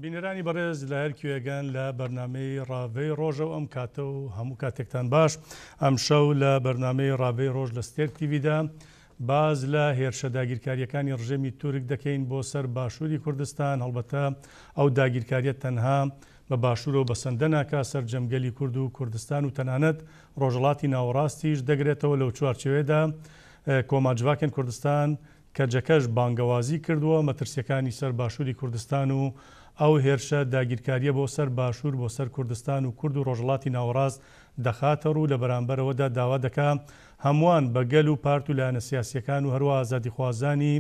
بینەرانی بەڕێز لە هەر کوێگەن لە بەرنامەی ڕاڤەی ڕۆژە و ئەم کاتە و هەموو کاتێکتان باش. ئەمشەو لە بەرنامەی ڕاڤەی ڕۆژ لە ستێرک تیڤیدا باس لە هێرشە داگیرکارییەکانی ڕژێمی تورک دەکەین بۆ سەر باشووری کوردستان، هەڵبەتە ئەو داگیرکارییە تەنها بە باشوورەوە بەسەندە ناکا، سەرجەم گەلی کورد و کوردستان و تەنانەت ڕۆژهەڵاتی ناوەڕاستیش دەگرێتەوە، لەو چوارچێوەیەدا کۆما جڤاکێن کوردستان کەجەکەش بانگەوازی کردووە مەترسییەکانی سەر باشووری کوردستان و ئەو هێرشە داگیرکارییە بۆ سەر باشوور بۆ سەر کوردستان و کورد و ڕۆژهەڵاتی ناوەڕاست دەخاتە ڕوو، لە بەرامبەرەوەدا داوا دەکا هەمووان بە گەل و پارت و لایەنە سیاسییەکان و هەروەها ئازادیخوازانی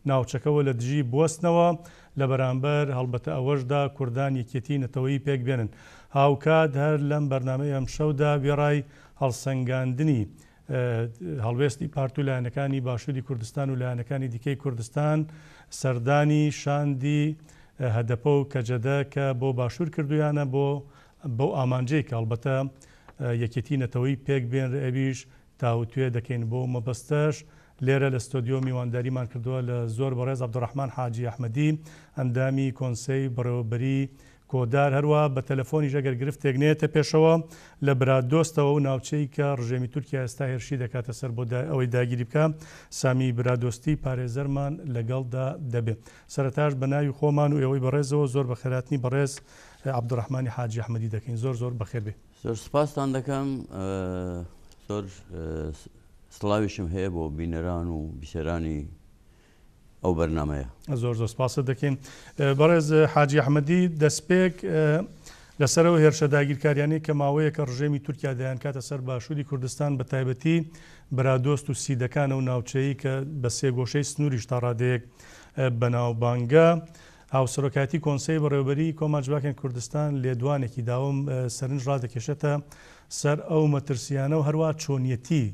ناوچەکەوە لە دژی بوەستنەوە، لە بەرامبەر هەڵبەتە ئەوەشدا کوردان یەکێتیی نەتەوەیی پێک بێنن. هاوکات هەر لەم بەرنامەی ئەمشەودا وێڕای هەڵسەنگاندنی هەڵوێستی پارت و لایەنەکانی باشووری کوردستان و لایەنەکانی دیکەی کوردستان سەردانی شاندی هەدەپە و کەجەدە کە بۆ باشوور کردوویانە بۆ بەو ئامانجەی کە هەڵبەتە یەکێتی نەتەوەیی پێک بێنرێ ئەویش تاوتوێ دەکەین بۆ مەبەستەش لێرە لە ستۆدیۆ میوانداریمان کردووە لە زۆر بەڕێز عەبدولڕەحمان حاجی ئەحمەدی ئەندامی کۆنسەی بەڕێوەبەریی کۆدار، هەروەها بە تەلەفۆنیش ئەگەر گرفتێک نەیەتە پێشەوە لە برادۆستەوە و ناوچەی کە ڕژێمی تورکیا ئێستا هێرشی دەکاتە سەر بۆ ئەوەی داگیری بکا سامی برادۆستی پارێزەرمان لەگەڵدا دەبێ. سەرەتاش بە ناوی خۆمان و ئێوەی بەڕێزەوە زۆر بەخێرهاتنی بەڕێز عەبدولڕەحمانی حاجی ئەحمەدی دەکەین. زۆر زۆر بەخێر بێی. زۆر سوپاستان دەکەم. زۆر سڵاویشم هەیە بۆ بینەران و بیسەرانی ئەو بەرنامەیە. زۆر زۆر سپاست دەکەین بەڕێز حاجی ئەحمەدی. دەستپێک لەسەر ئەو هێرشە داگیرکاریانەی کە ماوەیەکە ڕژێمی تورکیا دەیانکاتە سەر باشووری کوردستان بە تایبەتی برادۆست و سیدەکان ئەو ناوچەیەی کە بە سێگۆشەی سنووریش تا ڕادەیەک بەناوبانگە هاوسەرۆکایەتی کۆنسەی بەڕێوەبەریی کۆما جڤاکێن کوردستان لێدوانێکی داوە سەرنج ڕادەکێشێتە سەر ئەو مەترسییانە و هەروا چۆنیەتی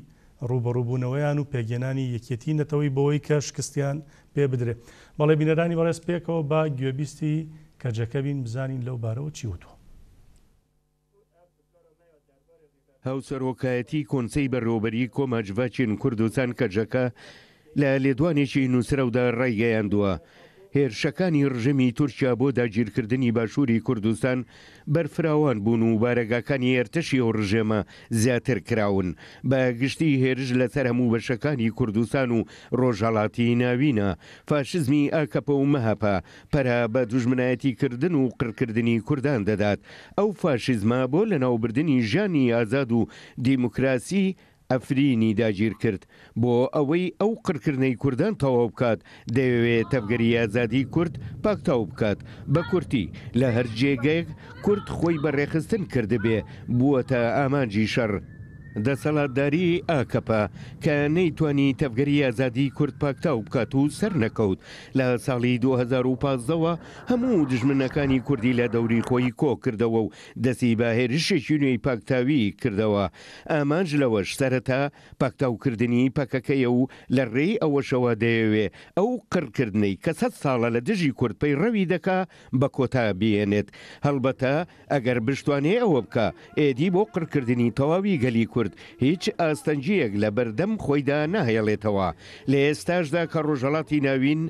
ڕووبەڕووبوونەوەیان و پێکهێنانی یەکێتیی نەتەوەیی بەوەی کە شکستیان پێ بدرێ. بەڵێ بینەرانی بەڕێز پێکەوە با گوێبیستی کەجەکە بین بزانین لەو بارەوە چی وتووە. هاوسەرۆکایەتی کۆنسەی بەڕێوەبەریی کۆما جڤاکێن کوردستان، کەجەکە، لە لێدوانێکی نووسراودا ڕایگەیاندووە، هێرشەکانی ڕژێمی تورکیا بۆ داگیرکردنی باشووری کوردستان بەرفراوان بوون و بارەگاکانی ئەرتەشی ئەو ڕژێمە زیاتر کراون. بە گشتی هێرش لەسەر هەموو بەشەکانی کوردستان و ڕۆژهەڵاتی ناوینە. فاشزمی ئاکەپە و مەهەپە پەرە بە دوژمنایەتی کردن و قڕکردنی کوردان دەدات. ئەو فاشیزمە بۆ لەناوبردنی ژیانی ئازاد و دیموکراسی عەفرینی داگیرکرد، بۆ ئەوەی ئەو قڕکردنەی کوردان تەواو بکات، دەیەوێ تەڤگەری ئازادیی کورد پاکتاو بکات. بە کورتی لە هەر جێگەیەک کورد خۆی بە رێکخستن کردبێ، بووەتە ئامانجی شەڕ. دەسەڵاتداریی ئاکەپە کە نەیتوانی تەڤگەری ئازادیی کورد پاکتاو بکات و سەرنەکەوت، لە ساڵی 2015 وە هەموو دوژمنەکانی کوردی لە دەوری خۆی کۆکردەوە و دەستی بە هێرشێکی نوێی پاکتاوی کردەوە. ئامانج لەوەش سەرەتا پاکتاوکردنی پەکەکەیە و لە رێی ئەوەشەوە دەیەوێ ئەو قڕکردنەی کە سەد ساڵە لە دژی کورد پەیڕەوی دەکا بە کۆتا بهێنێت. هەڵبەتە ئەگەر بشتوانێ ئەوە بکا ئێدی بۆ قڕکردنی تەواوی گەلی کورد هیچ ئاستەنگییەک لە بەردەم خۆیدا ناهێڵێتەوە. لە ئێستاشدا کە ڕۆژهەڵاتی ناوین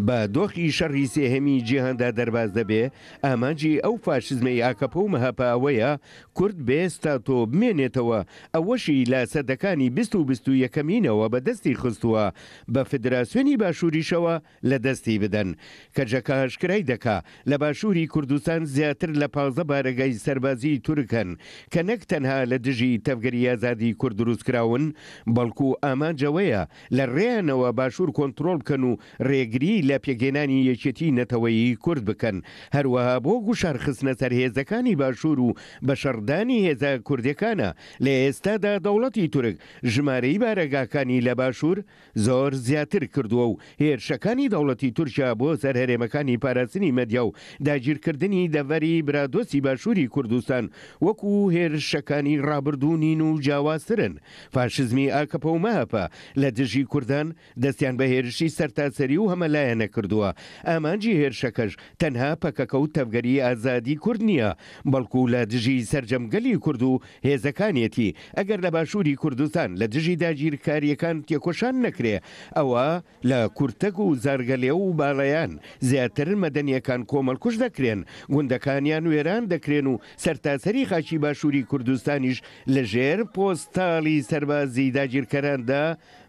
بە دۆخی شەڕی سێهەمی جیهاندا دەرباز دەبێ، ئامانجی ئەو فاشزمەی ئاکەپە و مەهەپە ئەوەیە کورد بێ ستاتۆ بمێنێتەوە، ئەوەشی لە سەدەکانی 20 و بیست و یەکەمینەوە بە دەستی خستووە، بە فدراسیۆنی باشووریشەوە لە دەستی بدەن. کەجەکە ئاشکرای دەکا، لە باشووری کوردستان زیاتر لە 15 بارەگای سەربازیی تورک هەن کە نەک تەنها لە دژی تەڤگەری ئازادیی کورد دروستکراون، بەڵکو ئامانج ئەوەیە لە رێیانەوە باشوور کۆنترۆڵ بکەن و رێگریی لە پێکهێنانی یەکێتیی نەتەوەیی کورد بکەن، هەروەها بۆ گوشار خستنە سەر هێزەکانی باشوور و بە شەڕدانی هێزە کوردەکانە. لە ئێستادا دەوڵەتی تورک ژمارەی بارەگاکانی لە باشوور زۆر زیاتر کردووە و هێرشەکانی دەوڵەتی تورکیا بۆ سەر هەرێمەکانی پاراستنی مەدیا و داگیرکردنی دەڤەری برادۆستی باشووری کوردستان وەکو هێرشەکانی ڕابردوو نین و جیاواز. لاوازترن. فاشزمی ئاکەپە و مەهەپە لە دژی کوردان دەستیان بە هێرشی سەرتاسەری و هەمەلایەنە کردووە، ئامانجی هێرشەکەش تەنها پەکەکە و تەڤگەری ئازادی کورد نییە، بەڵکو لە دژی سەرجەم گەلی کورد و هێزەکانیەتی، ئەگەر لە باشووری کوردستان لە دژی داگیرکارییەکان تێکۆشان نەکرێ، ئەوا لە کورتەک و زارگەلێ و باڵەیان زیاتر مەدەنییەکان کۆمەڵکوژ دەکرێن، گوندەکانیان وێران دەکرێن و سەرتاسەری خاکی باشووری کوردستانیش لە ژێر پۆستاڵی سەربازی داگیرکەراندا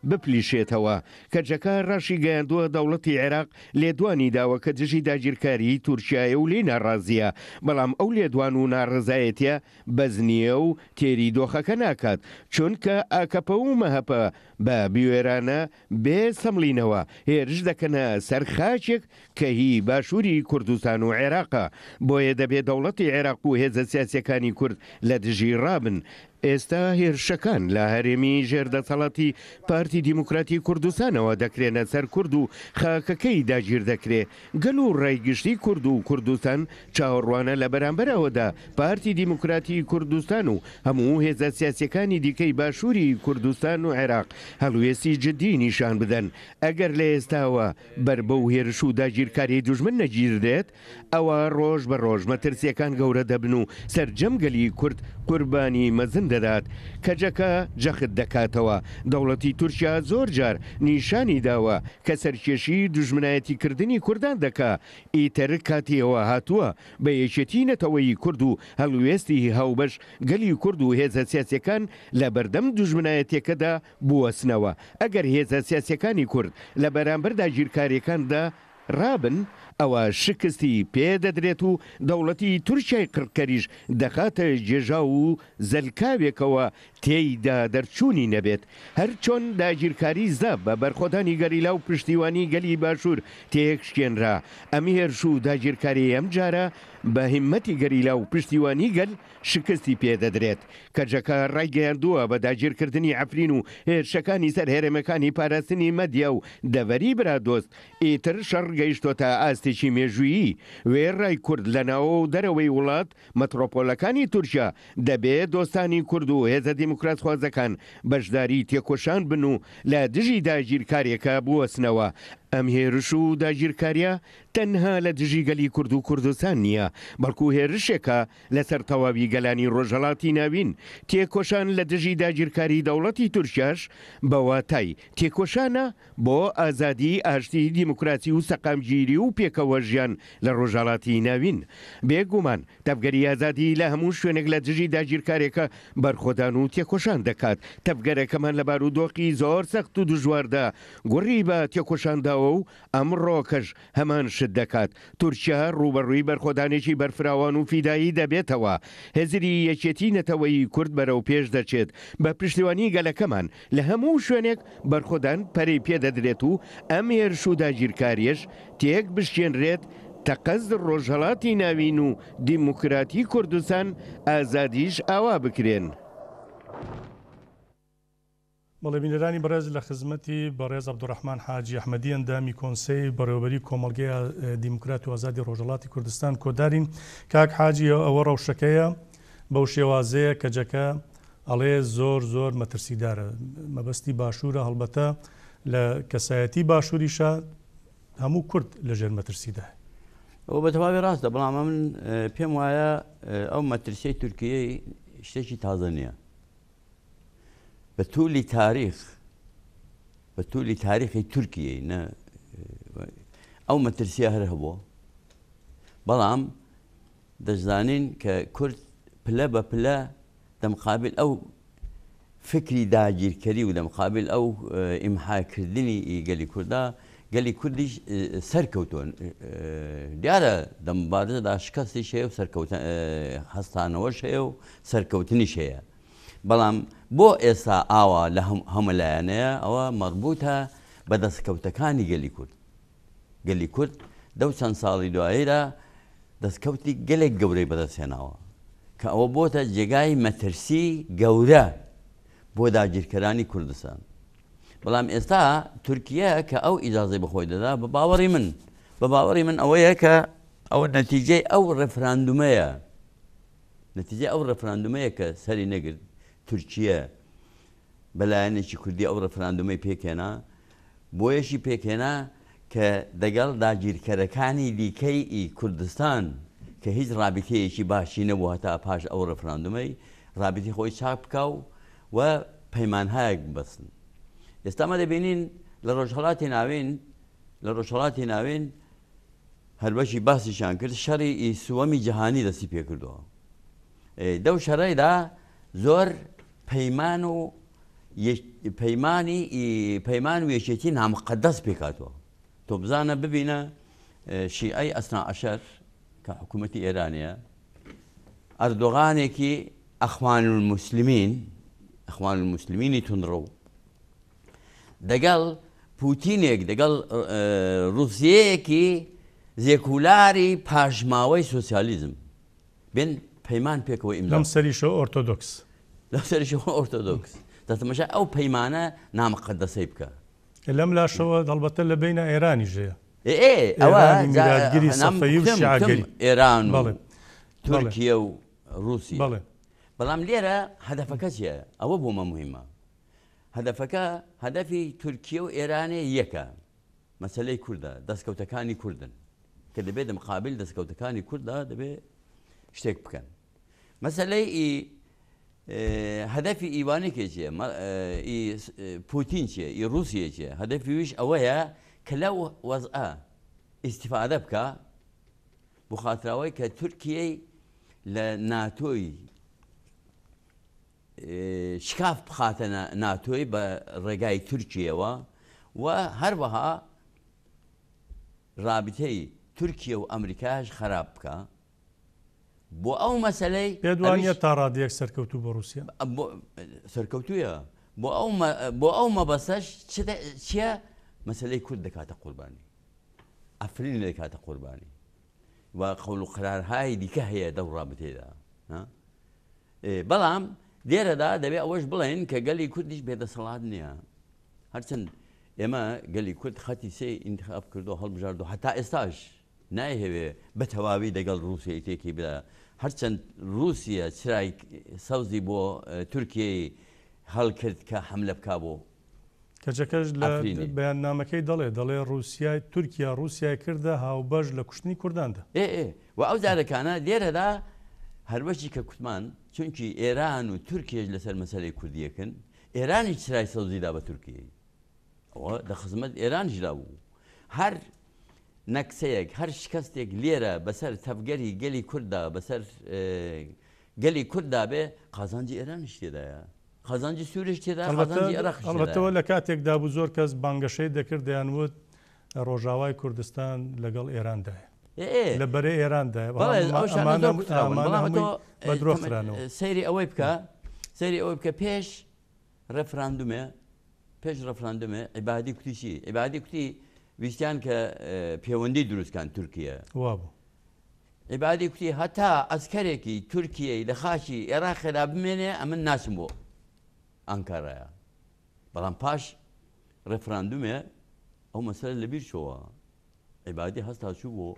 بپلیشێتەوە. کەجەکە ڕاشیگەیاندووە، دەوڵەتی عێراق لێدوانی داوە کە دژی داگیرکاریی تورکیایە و لێی ناڕازییە، بەڵام ئەو لێدوان و ناڕەزایەتییە بەس نییە و تێری دۆخەکە ناکات، چونکە ئاکەپە و مەهەپە بە بوێرانە بێ سمڵینەوە هێرش دەکەنە سەر خاکێک کە هی باشووری کوردستان و عێراقە، بۆیە دەبێ دەوڵەتی عێراق و هێزە سیاسییەکانی کورد لە دژی ڕابن. ئێستا هێرشەکان لە هەرێمی ژێر دەسەڵاتی پارتی دیموکراتی کوردستانەوە دەکرێنە سەر کورد و خاکەکەی داگیر دەکرێ. گەل و ڕای گشتی کورد و کوردستان چاوەڕوانە لە بەرامبەر ئەوەدا پارتی دیموکراتی کوردستان و هەموو هێزە سیاسیەکانی دیکەی باشووری کوردستان و عێراق هەڵوێستی جدی نیشان بدەن. ئەگەر لە ئێستاوە بەر بەو هێرش و داگیرکاریەی دوژمن نەگیردرێت ئەوا ڕۆژ بە ڕۆژ مەترسیەکان گەورە دەبن و سەرجەم گەلی کورد قوربانی مەزن دەدات. کەجەکە جەخت دەکاتەوە، دەوڵەتی تورکیا زۆر جار نیشانی داوە کە سەرکێشی دوژمنایەتی کردنی کوردان دەکا، ئیتر کاتی ئەوە هاتووە بە یەکێتی نەتەوەیی کورد و هەڵوێستی هاوبەش گەلی کورد و هێزە سیاسیەکان لە بەردەم دوژمنایەتیەکەدا بوەستنەوە. ئەگەر هێزە سیاسیەکانی کورد لە بەرامبەر داگیرکاریەکاندا ڕابن، ئەوا شکستی پێ دەدرێت و دەوڵەتی تورکیای قڕکەریش دەخاتە گێژاو و زەلکاوێکەوە تێیدا دەرچوونی نەبێت. هەر چۆن داگیرکاری زاپ بە بەرخۆدانی گەریلا و پشتیوانی گەلی باشوور تێکشکێنرا، ئەم هێرش و داگیرکاریەی ئەمجارە بە هیممەتی گەریلا و پشتیوانی گەل شکستی پێ دەدرێت. کەجەکە ڕایگەیاندووە، بە داگیرکردنی عەفرین و هێرشەکانی سەر هەرێمەکانی پاراستنی مەدیا و دەڤەری برادۆست، ئیتر شەڕ گەیشتۆتە ئاستێکی مێژوویی. وێڕای کورد لە ناوەوە و دەرەوەی وڵات، مەترۆپۆلەکانی تورکیا، دەبێ دۆستانی کورد و هێزە دیموکراتخوازەکان بەشداری تێکۆشان بن و لە دژی داگیرکارێکە بوەستنەوە. ئەم هێرش و داگیرکاریە تەنها لە دژی گەلی کورد و کوردستان نییە، بەڵکو هێرشێکە لەسەر تەواوی گەلانی ڕۆژهەڵاتی ناوین، تێکۆشان لە دژی داگیرکاری دەوڵەتی تورکیاش بە واتای تێکۆشانە بۆ ئازادی، ئاشتی، دیموکراسی و سەقامگیری و پێکەوە ژیان لە ڕۆژهەڵاتی ناوین. بێ گومان تەڤگەری ئازادی لە هەموو شوێنێک لە دژی داگیرکارێکە بەرخۆدان و تێکۆشان دەکات. تەڤگەرەکەمان لە بارودۆخی زۆر سەخت و دژواردا گوڕی بە تێکۆشان داوە و ئەمڕۆکەش هەمان شت دەکات. تورکیا ڕووبەڕووی بەرخۆدانێکی بەرفراوان و فیدایی دەبێتەوە. هزری یەکێتی نەتەوەیی کورد بەرەو پێش دەچێت. بە پشتیوانی گەلەکەمان لە هەموو شوێنێک بەرخۆدان پەرەی پێدەدرێت و ئەم هێرش و داگیرکارییەش تێکبشکێنرێت، تەقەز ڕۆژهەڵاتی ناوین و دیموکراتی کوردستان ئازادیش ئاوا بکرێن. بەڵێ بینەرانی بەڕێز لە خزمەتی بەڕێز عەبدولڕەحمان حاجی ئەحمەدی ئەندامی کۆنسەی بەڕێوەبەری کۆمەڵگەی دیموکرات و ئازادی ڕۆژهەڵاتی کوردستان کۆدارین. کاک حاجی ئەوە ڕەوشەکەیە بەو شێوازەیە کەجەکە ئەڵێ زۆر زۆر مەترسیدارە مەبەستی باشوورە هەڵبەتە لە کەسایەتی باشووریشە هەموو کورد لەژێر مەترسیدایە. ئەوە بە تەواوی ڕاستە بەڵام من پێم وایە ئەو مەترسیەی تورکیەی شتێکی تازە نییە. بە تولی تاریخ بە تولی تاریخی تورکیەی نە ئەو مەترسیە هەر هەبووە بەڵام دەشزانین کە کورد پلە بە پلە دەمقابل ئەو فکری داگیرکەری و دەمقابل ئەو ئیمحاکردنی گەلی کووردا گەلی کوردیش سەرکەوتون دیارە دەمبارزەدا شکستیش هەیە و سەرکەوت هەستانەوەش هەیە و سەرکەوتنیش هەیە بەڵام بۆ ئێستا ئاوا لە هەمەلایەنەیە ئەوە مەربوتە بە دەستکەوتەکانی گەلی کورد. گەلی کورد دەو چەند ساڵی دواییدا دەستکەوتی گەلێک گەورەی بەدەست هێناوە کە ئەوە بۆتە جێگای مەترسی گەورە بۆ داگیرکەرانی کوردستان. بەڵام ئێستا تورکیە کە ئەو ئیجازەی بەخۆی دەدا بە باوەڕی من بە باوەڕی من ئەوەیە کە ئەوە نەتیجەی ئەو ڕێفراندومەیە نەتیجەی ئەو ڕێفراندومەیە کە سەری نەگرت تورکیە. بە لایەنێکی کوردی ئەو ڕێفراندۆمەی پێکهێنا، بۆیەشی پێکهێنا کە دەگەڵ داگیرکەرەکانی دیکەی ئی کوردستان کە هیچ ڕابیتەیەکی باشی نەبوو هەتا پاش ئەو ڕێفراندۆمەی ڕابیتەی خۆی چاک بکا و و پەیمانهایەک ببەستن. ئێستا ئەمە دەبینین لە ڕۆژهەڵاتی ناوین لە ڕۆژهەڵاتی ناوین هەروەکی باسیشان کرد شەڕی ئی سووەمی جەهانی دەستی پێکردووە. دەو شەڕەیدا زۆر پەیمان و پەیمانی پەیمان و یەکێتی نامقدس پێکاتەوە تۆ بزانە ببینە شیعەی ئەسنا عەشەر کە حکوومەتی ئێرانەیە ئەردۆغانێکی ئەخوان المسلمین ئەخوان المسلمینی تونڕەو دەگەڵ پوتینێک دەگەڵ ڕوسیەیەکی زێکولاری پاشماوەی سوسیالیزم بێن پەیمان پێکەوە ئیمزا لەم سەریشەوە ئۆرتۆدۆکس. لەم سەریشەوە ئۆرتۆدۆکس. دە تەماشای ئەو پەیمانە نامقەدەسەی بکە. لەم لاشەوە هەڵبەتە لە بەینا ئێرانیش هەیە. ئێ ئێ ئەوە ئێرانی میراتگری سەفەوی و شیعەگەری. ئێران و بەڵێ. تورکیە و ڕووسیە. بەڵێ. بەڵام لێرە هەدەفەکە چییە؟ ئەوە بۆ مە موهیمە. هەدەفەکە هەدەفی تورکیە و ئێرانێ یەکە. مەسەلەی کوردە، دەستکەوتەکانی کوردن کە دەبێت لە مقابل دەستکەوتەکانی کورددا دەبێت شتێک بکەن. مەسەلەی ئی هەدەفی ئیوانێکێ چیە؟ ئی پوتین چیە؟ ئی ڕووسیە چیە؟ هەدەفی ویش ئەوەیە کە لەو وەزعە ئیستیفادە بکا بۆ خاتراوەی کە تورکیەی لە ناتۆی شکاف بخاتە ناتۆی بە ڕێگای تورکیەوە و هەروەها ڕابتەی تورکیە و ئەمریکاش خراپ بکا بۆ ئەو مەسەلەی پێت وا نییە تا ڕادەیەک سەرکەوتوو بۆ ڕووسیا؟ سەرکەوتوویە بۆ ئەو بۆ ئەو مەبەستەش چییە مەسەلەی کورد دەکاتە قوربانی ئەفرین دەکاتە قوربانی و قەول و قەرارهای دیکە هەیە دەو ڕابتەیدا بەڵام لێرەدا دەبێ ئەوەش بڵێین کە گەلی کوردیش بێدەسەڵات نییە. هەرچەند ئێمە گەلی کورد خەتی سێی ئینتخاب کردو هەڵبژاردو هەتا ئێستاش نایهەوێ بە تەواوی دەگەڵ ڕووسیەی تێکی بدا. هەرچەند ڕووسیە چرای سەوزی بۆ تورکیەی هەڵکرد کە حەملە بکا بۆ کەجەکەش لە بەیاننامەکەی دەڵێ، دەڵێ ڕووسیای، تورکیا ڕووسیای کردە هاوبەش لە کوشتنی کورداندا. ئێ ئێ و ئەو جارەکانە لێرەدا هەروەکی کە کوتمان چونکی ئێران و تورکیەش لەسەر مەسەلەی کورد یەکن، ئێرانیش چرای سەوزی دا بە تورکیەی. ئەوە دە خزمەت ئێرانیشدا بوو. هەر نەکسەیەک، هەر شکەستێک لێرە بەسەر تەڤگەری گەلی کورددا، بەسەر گەلی کورددا بێ، قازانجی ئێرانیش تێدایە. قازانجی سوریش تێدایە، قازانجی عێراقیش تێدایە. ئەڵبەتە لە کاتێکدا بوو زۆر کەس بانگەشەی دەکرد دەیانوت ڕۆژاوای کوردستان لەگەڵ ئێراندایە. لە بەرەی ئێراندایە. بەڵێ ئەو شتانە زۆر کوتراون. ئەمانە هەمووی بە درۆ خرانەوە. سەیری ئەوەی بکە، سەیری ئەوەی بکە پێش ڕێفراندومێ، پێش ڕێفراندومێ عیبادی کوتی چی؟ عیبادی کوتی ویستیان کە پێوەندی دروست کان تورکیە. وابوو. عیبادی کوتی هەتا عەسکەرێکی تورکیەی لە خاکی ئێراقێدا بمێنێ ئەمن ناچم بۆ ئانکارایە. بەڵام پاش ڕێفراندومێ ئەو مەسەلە لەبیر چۆوە. عیبادی هەستا چوو بۆ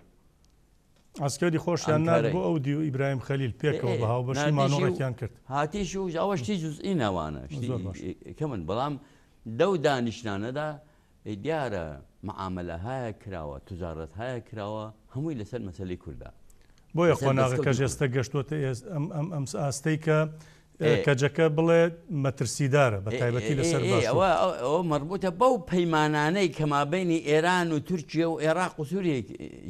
عەسکەری خۆشیان نارد بۆ ئەو دیو ئیبراهیم خەلیل پێکەوە بە هاوبەشی مانۆڕێکیان کرد. هاتیش و ئەوە شتی جوزئی ناوانە شتی کەمن بەڵام دەو دانیشتانەدا دیارە معامەلەهایەک کراوە، توجارەتهایەک کراوە، هەمووی لەسەر مەسەلەی کوردە. بۆیە قۆناغەکەش ئێستا گەشتۆتە ئەم ئاستەی کە کەجەکە بڵێ مەترسیدارە بە تایبەتی لەسەر باشوور. ئەوە مەربوتە بەو پەیمانانەی کە مابەینی ئێران و تورکیە و ئێراق و سوریە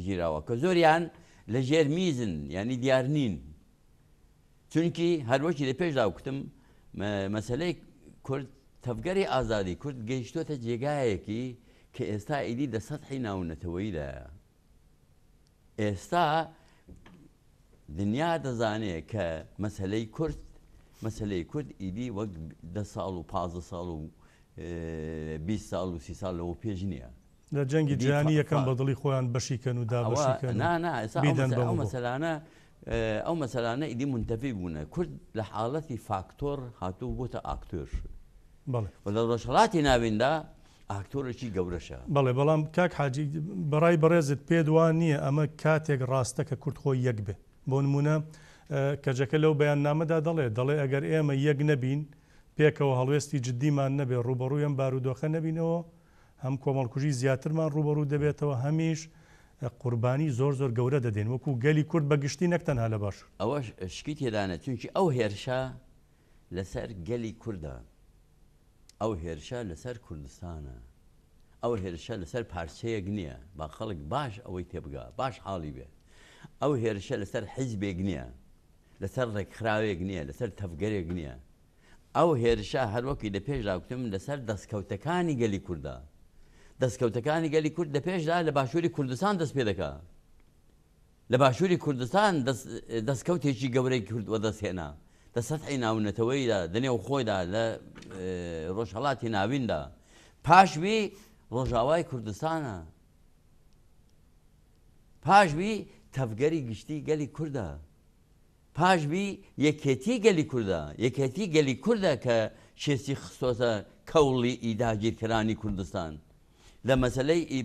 گیراوە کە زۆریان لە ژێر میزن یانی دیار نین. چونکی هەروەکی لە پێشدا کوتم مەسەلەی کورد تەڤگەری ئازادی کورد گەیشتۆتە جێگایەکی کە ئێستا ئیدی لە سەتحی ناونەتەوەییدایە. ئێستا دنیا دەزانێ کە مەسەلەی کورد مەسەلەی کورد ئیدی وەک دە ساڵ و پازدە ساڵ و 20 ساڵ و سی ساڵ لەوە پێش نییە. لە جەنگی جیهانی یەکەم بە دڵی خۆیان بەشی کەن و دابەشی کەن نا نا ئێستا ئەو مەسەلانە ئەو مەسەلانە ئیدی مونتەفی بوونە کورد لە حاڵەتی فاکتۆر هاتوو بۆتە ئاکتۆر و لە ڕۆژهەڵاتی ناویندا ئاکتۆرێکی گەورەشە. بەڵێ بەڵام کاک حاجی بەڕای بەڕێزت پێت وا نییە ئەمە کاتێک ڕاستە کە کورد خۆی یەک بێ بۆ نموونە کەجەکە لەو بەیاننامەدا دەڵێ دەڵێ ئەگەر ئێمە یەک نەبین. پێکەوە هەڵوێستی جدیمان نەبێ ڕووبەڕووی ئەم بارودۆخە نەبینەوە هەم کۆمەڵکوژی زیاترمان ڕووبەڕوو دەبێتەوە هەمیش قوربانی زۆر زۆر گەورە دەدەین وەکو گەلی کورد بە گشتی نەک تەنها لە باشوور. ئەوەش شکی تێدانە چونکی ئەو هێرشە لەسەر گەلی کوردە ئەو هێرشە لەسەر کوردستانە ئەو هێرشە لەسەر پارچەیەک نییە با خەڵک باش ئەوەی تێبگا باش حاڵی بێ ئەو هێرشە لەسەر حیزبێک نییە لەسەر ڕێکخراوێک نییە لەسەر تەڤگەرێک نییە ئەو هێرشە هەروەکی لە پێشدا گوتم لەسەر دەستکەوتەکانی گەلی کوردە. دەستکەوتەکانی گەلی کورد لە پێشدا لە باشووری کوردستان دەست پێ دەکا. لە باشووری کوردستان دەستکەوتێکی گەورەی کورد وەدەست هێنا. لە سەتحی ناونەتەوەیدا، لە نێو خۆیدا، لە ڕۆژهەڵاتی ناویندا. پاش وی ڕۆژاوای کوردستانە. پاش وی تەڤگەری گشتی گەلی کوردە. پاش بی یەکێتی گەلی کوردە، یەکێتی گەلی کوردە کە شێسی خستۆتە کەوڵی ئی داگیرکەرانی کوردستان. لە مەسەلەی ئی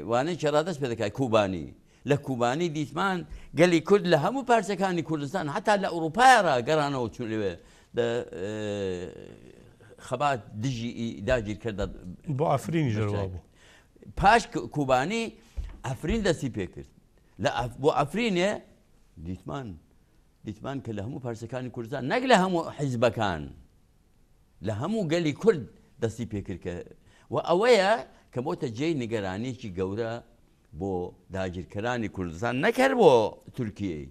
وانەی ڕا دەست پێ دەکات کوبانی. لە کوبانی دیتمان گەلی کورد لە هەموو پارچەکانی کوردستان حتا لە ئوڕوپایە ڕا گەڕانەوە چوون لەوێ دە خەبات دژی ئی داگیرکەر دە بۆ عەفرینیش هەر وا بوو. پاش کوبانی عەفرین دەستی پێ کرد. لە بۆ عەفرینێ دیتمان دیتمان کە لە هەموو پارچەکانی کوردستان نەک لە هەموو حیزبەکان لە هەموو گەلی کورد دەستی پێکرد کە و ئەوەیە کە بۆتە جێی نیگەرانیەکی گەورە بۆ داگیرکەرانی کوردستان نەک هەر بۆ تورکیەی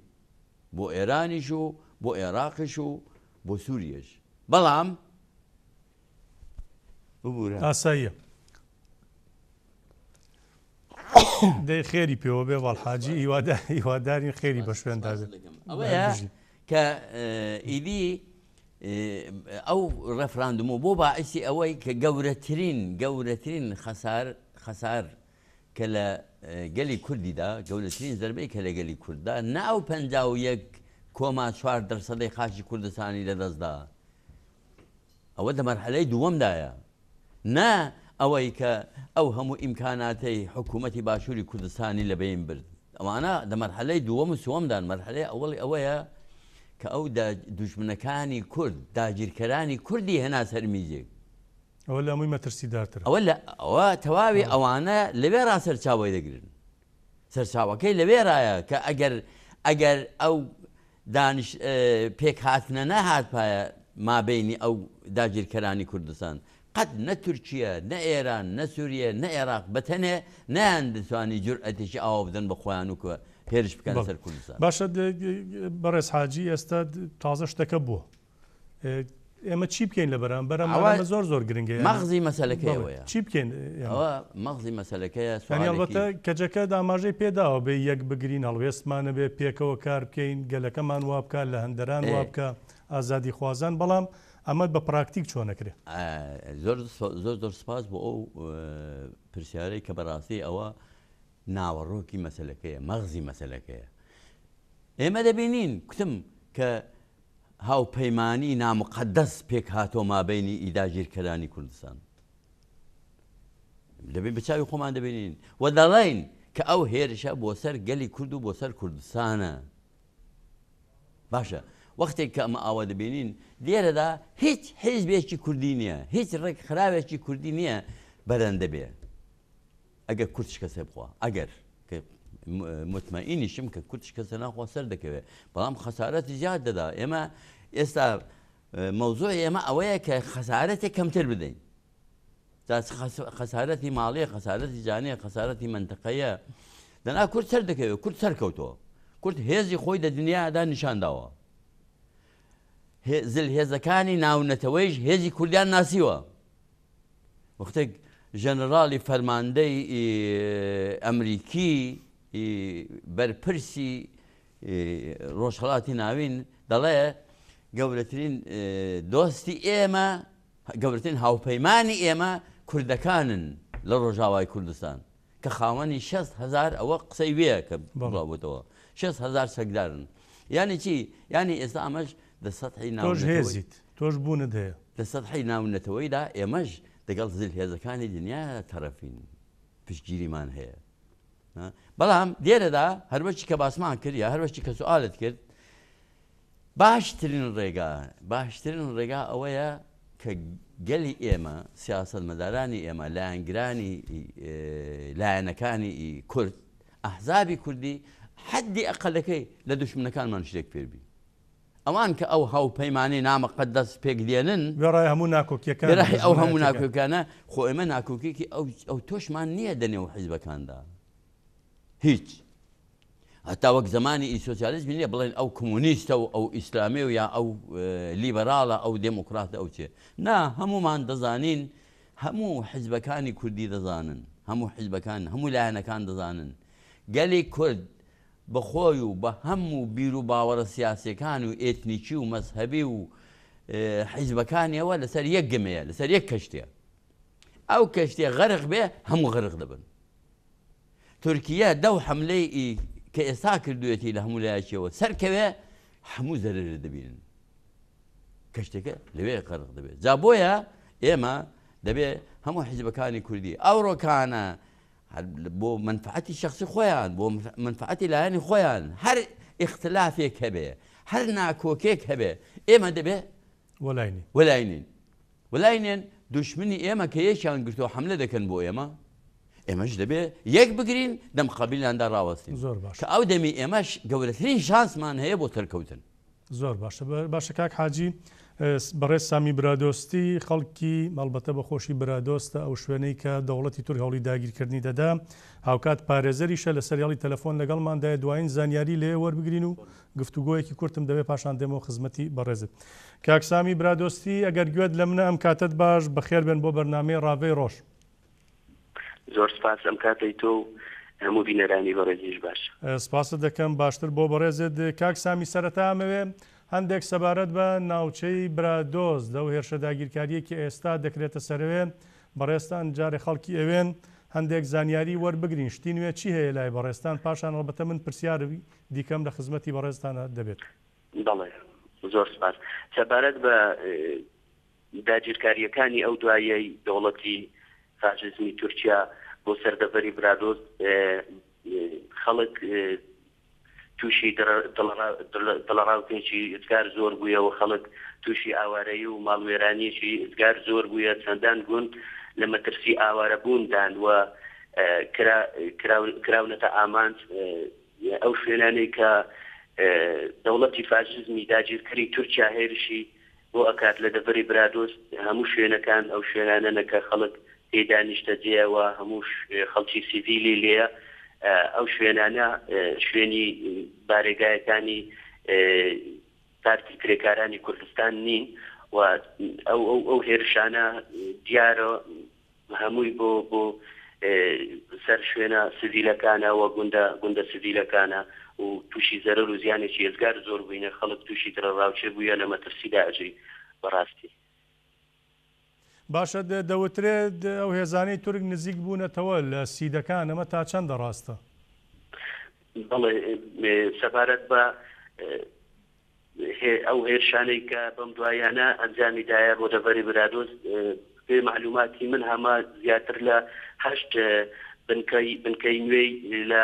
بۆ ئێرانیش و بۆ عێراقیش و بۆ سووریەش بەڵام ببورە ئاساییە دەی خێری پێوە بێ وەڵ حاجی هیوادارین خێری بە شوێندا بێت. ئەوەیە کە ئیدی ئەو ڕێفراندوم و بۆ باعیسی ئەوەی کە گەورەترین گەورەترین خەسار خەسار کە لە گەلی کوردیدا گەورەترین زەربەی کە لە گەلی کورددا نە ئەو 51 کۆما چوار دەرسەدەی خاکی کوردستانی لەدەستدا ئەوە دە مەرحەلەی دووەمدایە نا ئەوەی کە ئەو هەموو ئیمکاناتەی حکوومەتی باشووری کوردستانی لە بەین برد. ئەوانە دە مەرحەلەی دووەم و سووەمدان. مەرحەلەی ئەوەڵی ئەوەیە کە ئەو دوژمنەکانی کورد، داگیرکەرانی کوردی هێنا سەر میزێک. ئەوە لە هەمووی مەترسیدارترە. ئەوە لە ئەوە تەواوی ئەوانە لەوێ ڕا سەرچاوەی دەگرن. سەرچاوەکەی لەوێ ڕایە کە ئەگەر ئەگەر ئەو دانیش پێکهاتنە نەهاتبایە مابەینی ئەو داگیرکەرانی کوردستان، قەت نە تورکیە، نە ئێران، نە سوریە، نە ئێراق بە تەنێ نەیاندتوانی جورئەتێکی ئاوا بدەن بە خۆیان و کە هێرش بکەنە سەر کوردستان. باشە بەڕێز حاجی ئێستا تازە شتەکە بووە. ئێمە چی بکەین لە بەرامبەر ئەمە؟ ئەمە زۆر زۆر گرنگە. مەغزی مەسەلەکەی ئەوەیە. چی بکەین؟ ئەوە مەغزی مەسەلەکەیە. یانی ئەڵبەتە کەجەکە ئاماژەی پێداوە بێ یەک بگرین هەڵوێستمان هەبێ پێکەوە کار بکەین گەلەکەمان وا بکا لە هەندەران وا بکا ئازادیخوازان بەڵام ئەمە بە پراکتیک چۆن ئەکرێ؟ زۆر زۆر زۆر سپاس بۆ ئەو پرسیارەی کە بەڕاستی ئەوە ناوەڕۆکی مەسەلەکەیە مەغزی مەسەلەکەیە. ئێمە دەبینین کوتم کە هاوپەیمانی ناموقەدەس پێکهاتووە مابەینی ئی داگیرکەرانی کوردستان. دەبین بە چاوی خۆمان دەبینین و دەڵێین کە ئەو هێرشە بۆ سەر گەلی کورد و بۆ سەر کوردستانە. باشە وەختێک کە ئەمە ئاوا دەبینین لێرەدا هیچ حیزبێکی کوردی نییە، هیچ ڕێکخراوێکی کوردی نییە بەرەندە بێ. ئەگەر کورد شکەسێ بخوا ئەگەر مطمئینیشم کە کورد شکەسە ناخوا سەر دەکەوێت بەڵام خەسارەتی زیاد دەدا ئێمە ئێستا مەوزوعی ئێمە ئەوەیە کە خەسارەتێک کەمتر بدەین خەسارەتی ماڵیە خەسارەتی جانیە خەسارەتی منتەقەیە دەنا کورد سەر دەکەوێت کورد سەرکەوتەوە کورد هێزی خۆی لە دنیادا نیشان داوە زل هێزەکانی ناونەتەوەیش هێزی کوردیان ناسیوە وەختێک ژەنەراڵی فەرماندەی ئەمریکی بەرپرسی ڕۆژهەڵاتی ناوین دەڵێ گەورەترین دۆستی ئێمە گەورەترین هاوپەیمانی ئێمە کوردەکانن لە ڕۆژاوای کوردستان کە خاوەنی 6 هزار ئەوە قسەی وێ کە بڵاوبووتەوە 6 هزار چەکدارن یانی چی یانی ئێستا ئەمەش دە سەتحی تۆش هێزیت تۆش بوونت هەیە. لە سەتحی ناونەتەوەیدا ئێمەش دەگەڵ زلهێزەکانی دنیا تەرەفین، پشتگیریمان هەیە. بەڵام لێرەدا هەروەکی کە باسمان کرد یا هەروەکی کە سوالت کرد. باشترین ڕێگا، باشترین ڕێگا ئەوەیە کە گەلی ئێمە، سیاسەتمەدارانی ئێمە، لایەنگرانی لایەنەکانی کورد، ئەحزابی کوردی حەدی ئەقەلەکەی لە دوشمنەکانمان شتێک فێر بین. ئەوان کە ئەو هاوپەیمانی نامقەدەس پێک دێنن، وێڕای هەموو ناکۆکیەکان، وێڕای ئەو هەموو ناکۆکیانە، خۆ ئێمە ناکۆکیەکی ئەو ئەوتۆشمان نییە دەنێو حیزبەکاندا. هیچ. هەتا وەک زەمانی ئی سۆسیالیزمی نییە بڵێن ئەو کۆمۆنیستە و ئەو ئیسلامی و یا ئەو لیبەراڵە ئەو دێموکراتە ئەو چێ. نا هەموومان دەزانین هەموو حیزبەکانی کوردی دەزانن هەموو حیزبەکان هەموو لایەنەکان دەزانن گەلی کورد بە خۆی و بە هەموو بیر و باوەڕە سیاسیەکان و ئێتنیکی و مەزهەبی و حیزبەکانیەوە لەسەر یەک گەمەیە لەسەر یەک کەشتیە ئەو کەشتیە غەرق بێ هەموو غەرق دەبن. تورکیە دەو حەملەی ی کە ئێستا کردویەتی لە هەموو لایەکیەوە سەرکەوێ هەموو زەرەرە دەبینن کەشتەکە لەوێ غەرق دەبێت جا بۆیە ئێمە دەبێ هەموو حیزبەکانی کوردی ئەوڕۆکانە بۆ منفعەتی شخصی خۆیان بۆ منفعەتی لایەنی خۆیان هەر ئیختلافێک هەبێ هەر ناکۆکێک هەبێ ئێمە دەبێ وەلاینین وەلاینین وەلاینێن دوشمنی ئێمە کە یەکیان گرتووە حەملە دەکەن بۆ ئێمە ئێمەش دەبێ یەک بگرین دەم قابیلاندا ڕاوەستین زۆر باش کە ئەو دەمی ئێمەش گەورەترین شانسمان هەیە بۆ سەرکەوتن. زۆر باشە باشە کاک حاجی بەڕێز سامی برادۆستی خەڵکی مەڵبەتە بە خۆشی برادۆستە ئەو شوێنەی کە دەوڵەتی تورک هەوڵی داگیرکردنی دەدا هاوکات پارێزەریشە لەسەر هێڵی تەلەفۆن لەگەڵماندایە دوایین زانیاری لێ وەربگرین و گفتوگۆیەکی کورتم دەوێت پاشان دێمەوە خزمەتی بەڕێزت. کاک سامی برادۆستی ئەگەر گوێت لە منە ئەم کاتەت باش، بەخێر بێن بۆ بەرنامەی ڕاڤەی ڕۆژ. زۆر سپاس ئەم کاتەی تۆ و هەموو بینەرانی بەڕێزیش باش. سپاست دەکەم باشتر بۆ بەڕێزت. کاک سامی سەرەتا ئەمەوێ هەندێک سەبارەت بە ناوچەی برادۆست لەو هێرشە داگیرکارییەی کە ئێستا دەکرێتە سەرەوێ بەڕێزتان جارێ خەڵکی ئەوێن هەندێک زانیاری وەربگرین شتی نوێ چی هەیە لای بەڕێزتان پاشان ئەڵبەتە من پرسیاری دیکەم لە خزمەتی بەڕێزتانا دەبێت. بەڵێ زۆر سپاس. سەبارەت بە داگیرکارییەکانی ئەو دواییەی دەوڵەتی فاشیزمی تورکیا بۆ سەر دەڤەری برادۆست خەڵک تووشی دڵەڕاوکێکی ئێجگار زۆر بوویە و خەڵک تووشی ئاوارەیی و ماڵوێرانییەکی ئێجگار زۆر بوویە، چەندان گوند لە مەترسی ئاوارەبووندان و کراونەتە ئامانج. ئەو شوێنانەی کە دەوڵەتی فاشیزمی داگیرکەری تورکیا هێرشی بۆ ئەکات لە دەڤەری برادۆست هەموو شوێنەکان ئەو شوێنانەنە کە خەڵک تێیدا نیشتەجێیە و هەموو خەڵکی سیڤیلی لێیە ئەو شوێنانە شوێنی بارەگایەکانی پارتی کرێکارانی کوردستان نین و ئەو ئەو هێرشانە دیارە هەمووی بۆ بۆ سەر شوێنە سڤیلەکانە و گوندە گوندە سڤیلەکانە و تووشی زەرەر و زیانێکی ئێجگار زۆر بووینە، خەڵک تووشی دڵەڕاوکێ بوویە لە مەترسیدا ئەژی بەڕاستی. باشە دەوترێت ئەو هێزانەی تورک نزیک بوونەتەوە لە سیدەکان ئەمە تا چەندە ڕاستە؟ بەڵێ سەبارەت بە ئەو هێرشانەی کە بەم دواییانە ئەنجامی دایە بۆ دەڤەری برادۆست پێی مەعلوماتی من هەمە زیاتر لە هەشت بنکەی بنکەی نوێی لە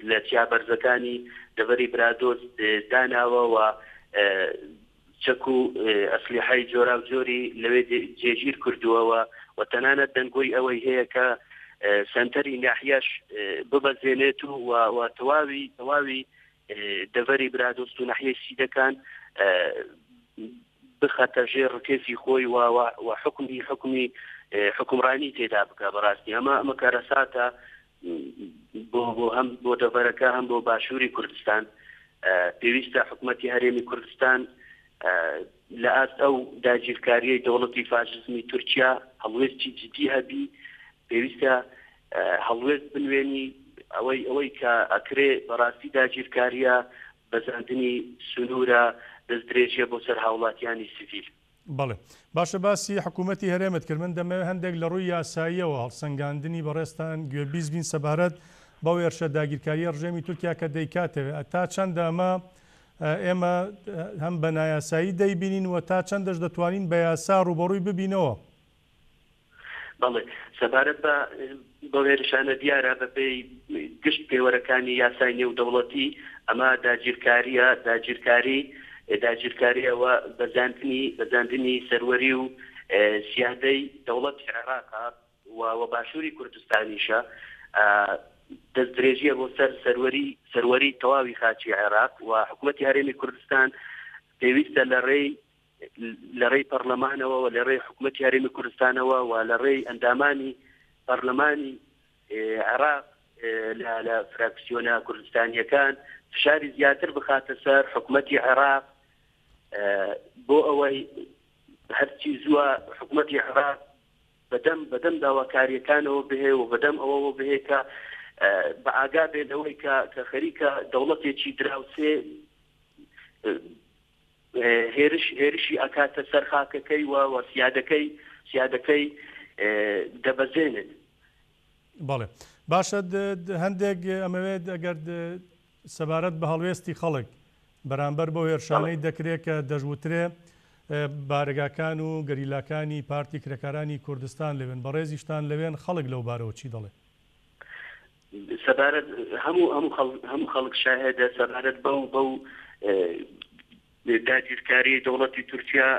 لە چیا بەرزەکانی دەڤەری برادۆست داناوە و چەک و ئەسلیحەی جۆراوجۆری لەوێ جێگیر کردووە و و تەنانەت دەنگۆی ئەوەی هەیە کە سەنتەری ناحیەش ببەزێنێت و و تەواوی تەواوی دەڤەری برادۆست و ناحیەی سیدەکان بخاتە ژێر ڕکێفی خۆی و و حکومی حکومی حکومڕانی تێدا بکە بەڕاستی ئەمە ئەمە کارەساتە بۆ بۆ هەم بۆ دەڤەرەکە هەم بۆ باشووری کوردستان پێویستە حکوومەتی هەرێمی کوردستان لە ئاست ئەو داگیرکاریەی دەوڵەتی فاشزمی تورکیا هەڵوێستی جدی هەبی پێویستە هەڵوێست بنوێنی ئەوەی ئەوەی کە ئەکرێ بەڕاستی داگیرکاریە بەزاندنی سنورە دەستدرێژیە بۆ سەر هاوڵاتیانی سڤیل. بەڵێ باشە باسی حکوومەتی هەرێمت کرد من دەمەوێت هەندێک لە ڕووی یاساییەوە هەڵسەنگاندنی بەڕێزتان گوێبیست بین سەبارەت بەو هێرشە داگیرکاریە ڕژێمی تورکیا کە دەیکاتەوێ تا چەندە ئەمە ئێمە هەم بە نایاسایی دەیبینین و تا چەندەش دەتوانین بە یاسا ڕووبەڕووی ببینەوە؟ بەڵێ، سەبارەت بە بەو هێرشانە دیارە بەپێی گشت پێوەرەکانی یاسای نێودەوڵەتی ئەمە داگیرکارییە، داگیرکاری. داگیرکارییە و بەزاندنی بەزاندنی سەروەری و سیادەی دەوڵەتی عێراقە و و باشووری کوردستانیشە دەستدرێژییە بۆ سەر سەروەری سەروەری تەواوی خاکی عێراق و حکومەتی هەرێمی کوردستان پێویستە لە ڕێی لە ڕێی پەڕلەمانەوە و لە ڕێی حکومەتی هەرێمی کوردستانەوە و لە ڕێی ئەندامانی پەڕلەمانی عێراق لە لە فراکسیۆنە کوردستانییەکان فشاری زیاتر بخاتە سەر حکومەتی عێراق بۆ ئەوەی هەرچی زووە حکومەتی عێراق بەدەم بەدەم داواکارییەکانەوە بهێ و بەدەم ئەوەوە بهێ کە بە ئاگا بێ لەوەی کە کە خەریکە دەوڵەتێکی دراوسێ هێرش هێرشی ئەکاتە سەر خاکەکەی و و سیادەکەی سیادەکەی دەبەزێنێت. بەڵێ باشە هەندێک ئەمەوێت ئەگەر سەبارەت بە هەڵوێستی خەڵک بەرامبەر بەو هێرشانەی دەکرێت کە دەشوترێ بارەگاکان و گەریلاکانی پارتی کرێکارانی کوردستان لەوێن بەڕێزیشتان لەوێن خەڵک لەو بارەوە چی دەڵێ؟ سەبارەت هەموو هەموو خەڵک هەموو خەڵک شاهێدە سەبارەت بەو بەو داگیرکاریی دەوڵەتی تورکیا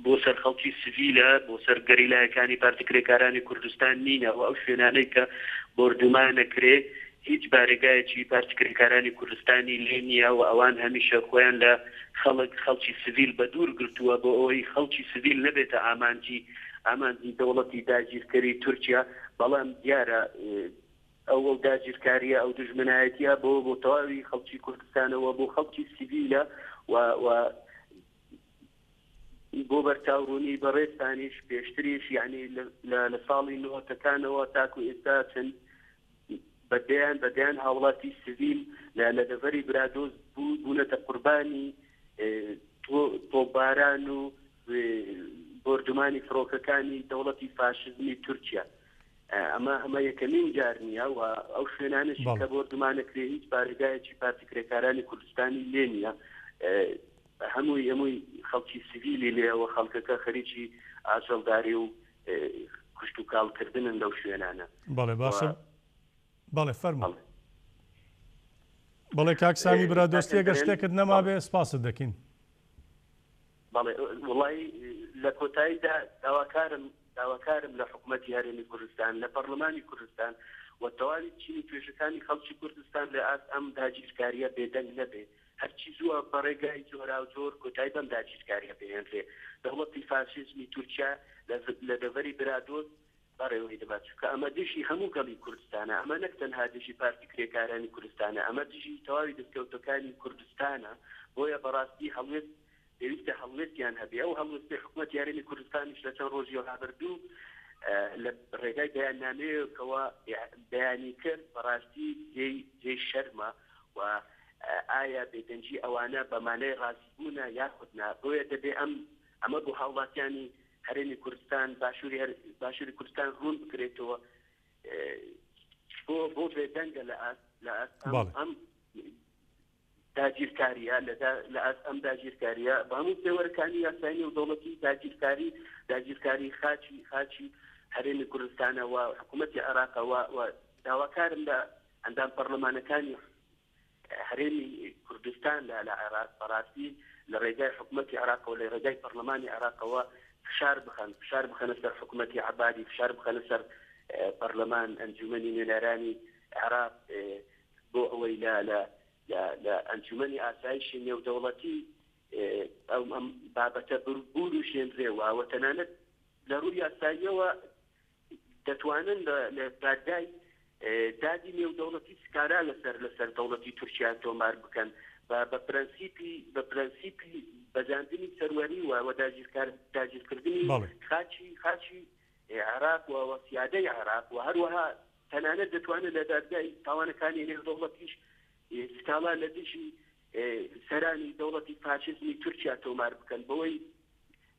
بۆ سەر خەڵکی سڤیلە، بۆ سەر گەریلایەکانی پارتی کرێکارانی کوردستان نینە و ئەو شوێنانەی کە بۆردومانەکرێ هیچ بارەگایەکی پارتی کرێکارانی کوردستانی لێ نییە و ئەوان هەمیشە خۆیان لە خەڵک خەڵکی سڤیل بەدوور گرتووە بۆ ئەوەی خەڵکی سڤیل نەبێتە ئامانجی ئامانجی دەوڵەتی داگیرکەری تورکیا بەڵام دیارە ئەو ئەو داگیرکارییە، ئەو دوژمنایەتییە بۆ بۆ تەواوی خەڵکی کوردستانە و بۆ خەڵکی سیڤیلە و و بۆ بەرچاوڕوونی بەڕێزتانیش پێشتریش یانی لە لە ساڵی نۆتەکانەوە تاکو ئێستا چەند بە دەیان بە دەیان هاوڵاتی سڤیل لە لە دەڤەری برادۆست بوو بوونەتە قوربانی تۆپباران و بۆردومانی فڕۆکەکانی دەوڵەتی فاشزمی تورکیا. ئەمە ئەمە یەکەمین جار نییە و ئەو شوێنانەشی کە بۆردومانەکرێ هیچ بارەگایەکی پارتی کرێکارانی کوردستانی لێ نییە. هەمووی هەمووی خەڵکی سڤیلی لێیە و خەڵکەکە خەریکی ئاژەڵداری و کشتوکاڵکردنن لەو شوێنانە. بەڵێ باشە. بەڵێ فەرموو. بەڵێ کاک سامی برادۆستی ئەگەر شتێکت نەمابێ سپاست دەکەین. بەڵێ وڵی لە کۆتاییدا داواکارم داواکارم لە حکوومەتی هەرێمی کوردستان لە پەرلەمانی کوردستان و تەواوی چین و توێژەکانی خەڵکی کوردستان لە ئاست ئەم داگیرکاریە بێدەنگ نەبێ هەرچی زووە بە ڕێگای جۆراوجۆر کۆتایی بەم داگیرکاریە بهێنرێ دەوڵەتی فاشیزمی تورکیا لە دەڤەری برادۆست بەڕێوەی دەبات، چونکە ئەمە دژی هەموو گەڵی کوردستانە، ئەمە نەک تەنها دژی پارتی کرێکارانی کوردستانە، ئەمە دژی تەواوی دەستکەوتەکانی کوردستانە، بۆیە بەڕاستی هەڵوێست پێویستە هەڵوێستیان هەبێ، ئەو هەڵوێستەی حکومەتی هەرێمی کوردستانیش لە چەند ڕۆژی ڕابردوو لە ڕێگای بەیاننامەیەکەوە بەیانی کرد، بەڕاستی جێی جێی شەرمە و ئایا بێدەنگی ئەوانە بە مانای ڕازیبوونە یاخود نا، بۆیە دەبێ ئەم ئەمە بۆ هاوڵاتیانی هەرێمی کوردستان باشووری هەر باشووری کوردستان ڕوون بکرێتەوە بۆ بۆ بێدەنگە لە ئاست لە ئاست ئەم بەڵێ. ئەم داگیرکاریە لە دا- لە ئاست ئەم داگیرکاریە بە هەموو پێوەرەکانی یاسای نێودەوڵەتی داگیرکاری داگیرکاری خاکی خاکی هەرێمی کوردستانە و حکوومەتی عێراقە و و داواکارم لە ئەندام پەرلەمانەکانی هەرێمی کوردستان لە لە عێراق بەڕاستی لە ڕێگای حکومەتی عێراقەوە لە ڕێگای پەرلەمانی عێراقەوە فشار بخەن فشار بخەنە سەر حکومەتی عەبادی فشار بخەنە سەر پەرلەمان ئەنجومەنی نوێنەرانی عێراق بۆ ئەوەی لە لە لە ئەنجومەنی ئاسایشی نێودەوڵەتی ئەم ئەم بابەتە بوروژێنرێ و تەنانەت لە ڕووی یاساییەوە دەتوانن لە دادگای دادی نێودەوڵەتی سکارا لەسەر لەسەر دەوڵەتی تورکیا تۆمار بکەن بە بە پرەنسیپی بە پرەنسیپی بەزاندنی سەروەری و و داگیرکار داگیرکردنی بەڵێ. خاکی خاکی عێراق و و سیادەی عێراق و هەروەها تەنانەت دەتوانن لە دادگای تاوانەکانی نێودەوڵەتیش سکاڵا لە دژی سەرانی دەوڵەتی فاشیزمی تورکیا تۆمار بکەن بەوەی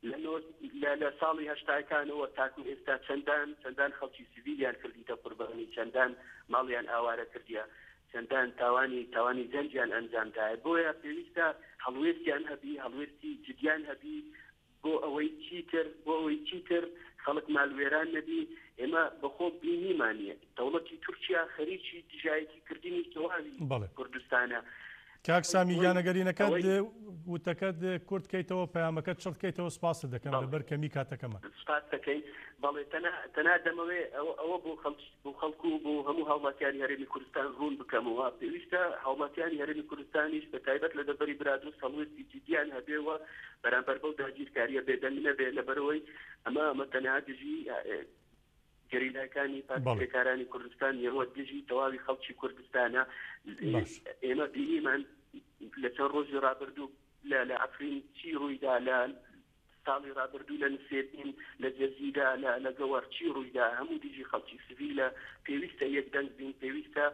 لە نۆ لە لە ساڵی هەشتاکانەوە تاکو ئێستا چەندان چەندان خەڵکی سڤیلیان کردیتە قوربانی، چەندان ماڵیان ئاوارە کردیە، چەندان تاوانی تاوانی جەنگیان ئەنجام دایە، بۆیە پێویستە هەڵوێستیان هەبی، هەڵوێستی جدیان هەبی بۆ ئەوەی چیتر بۆ ئەوەی چیتر خەڵک مالوێران نەبی، ئێمە بەخۆ بینیمانە دەوڵەتی تورکیا خەریکی دژایەتی کردنی تەواوی بەڵێ. کوردستانە. کاک سامی گیان ئەگەر ینەکەت وتەکەت کورت کەیتەوە پەیامەکەت چڕ کەیتەوە سپاست دەکەم لەبەر کەمی کاتەکەمان. سپاست دەکەین بەڵێ تەنها تەنها دەمەوێ ئەوە ئەوە بۆ خەڵک بۆ خەڵک و بۆ هەموو هاوڵاتیانی هەرێمی کوردستان ڕوون بکەمەوە پێویستە هاوڵاتیانی هەرێمی کوردستانیش بە تایبەت لە دەڤەری برادۆست هەڵوێستی جدیان هەبێ و بەرامبەر بەو داگیرکاریە بێدەنگ نەبێ لەبەرئەوەی ئەمە ئەمە تەنها دژی گەریلاکانی پارتی بەڵێ. کرێکارانی کوردستان نیە دژی تەواوی خەڵکی کوردستانە. باش. ئێمە بینیمان لە چەند ڕۆژی ڕابردوو لە لە عەفرین چی ڕوویدا، لە ساڵی ڕابردوو لە نسێبین، لە جەزیرە، لە لە گەوەڕ چی ڕوویدا، هەموو دژی خەڵکی سڤیلە. پێویستە یەک دەنگ بین، پێویستە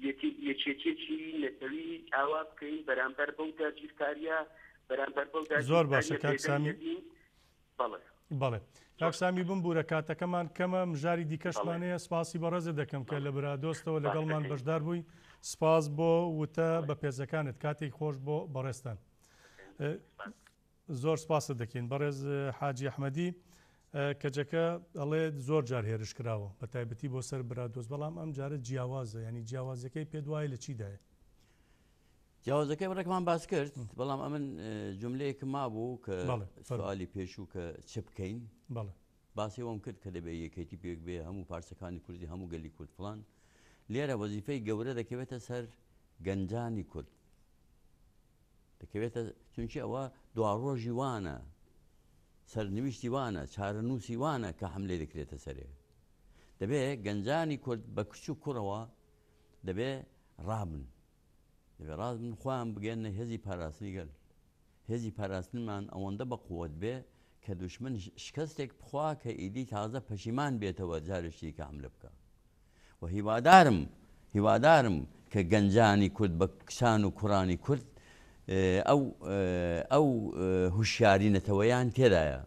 یەکی یەکێتیەکی نەتەوی ئاوا بکەین بەرامبەر بەو داگیرکاریە، بەرامبەر بەو زۆر باشە داگیرکاریە کاک بێدەنگ سامی. نەبین. بەڵێ. بەڵێ کاک سامی بمبورە کاتەکەمان کەمە مژاری دیکەشمان بەڵێ. هەیە سپاسی بەڕێزت دەکەم کە بەڵێ. لە برادۆستەوە سپاس لەگەڵمان دەکەین. بەشدار بووی سپاس بۆ وتە بەڵێ. بەپێزەکانت کاتێک خۆش بۆ بەڕێزتان. دەکەین. سپاس. زۆر سپاست دەکەین بەڕێز حاجی ئەحمەدی کەجەکە ئەڵێ زۆر جار هێرش کراوە بە تایبەتی بۆ سەر برادۆست بەڵام ئەم جارە جیاوازە یانی جیاوازیەکەی پێت وایە لە چیدایە؟ جیاوازەکەی ڕێکمان باس کرد بەڵام ئەمن جملەیەکم مابوو کە سوالی پێشوو کە چ بکەین باسی ئەوەم کرد کە دەبێت یەکێتی پێک بێ هەموو پارچەکانی کوردی هەموو گەلی کورد فلان لێرە وەزیفەی گەورە دەکەوێتە سەر گەنجانی کورد دەکەوێتە چونکی ئەوە دواڕۆژی وانە سەرنویشتی وانە چارەنووسی وانە کە حملەی دەکرێتە سەرێ دەبێ گەنجانی کورد بە کچ و کوڕەوە دەبێ ڕابن دەبێ ڕاست بن خۆیان بگەێنە هێزی پاراستنی گەل. هێزی پاراستنمان ئەوەندە بە قوت بێ کە دوشمن شکستێک بخوا کە ئیدی تازە پەشیمان بێتەوە جارێکی دیکە حملە بکا. و هیوادارم هیوادارم کە گەنجانی کورد بە کچان و کوڕانی کورد ئەو ئەو هوشیاری نەتەوەیان تێدایە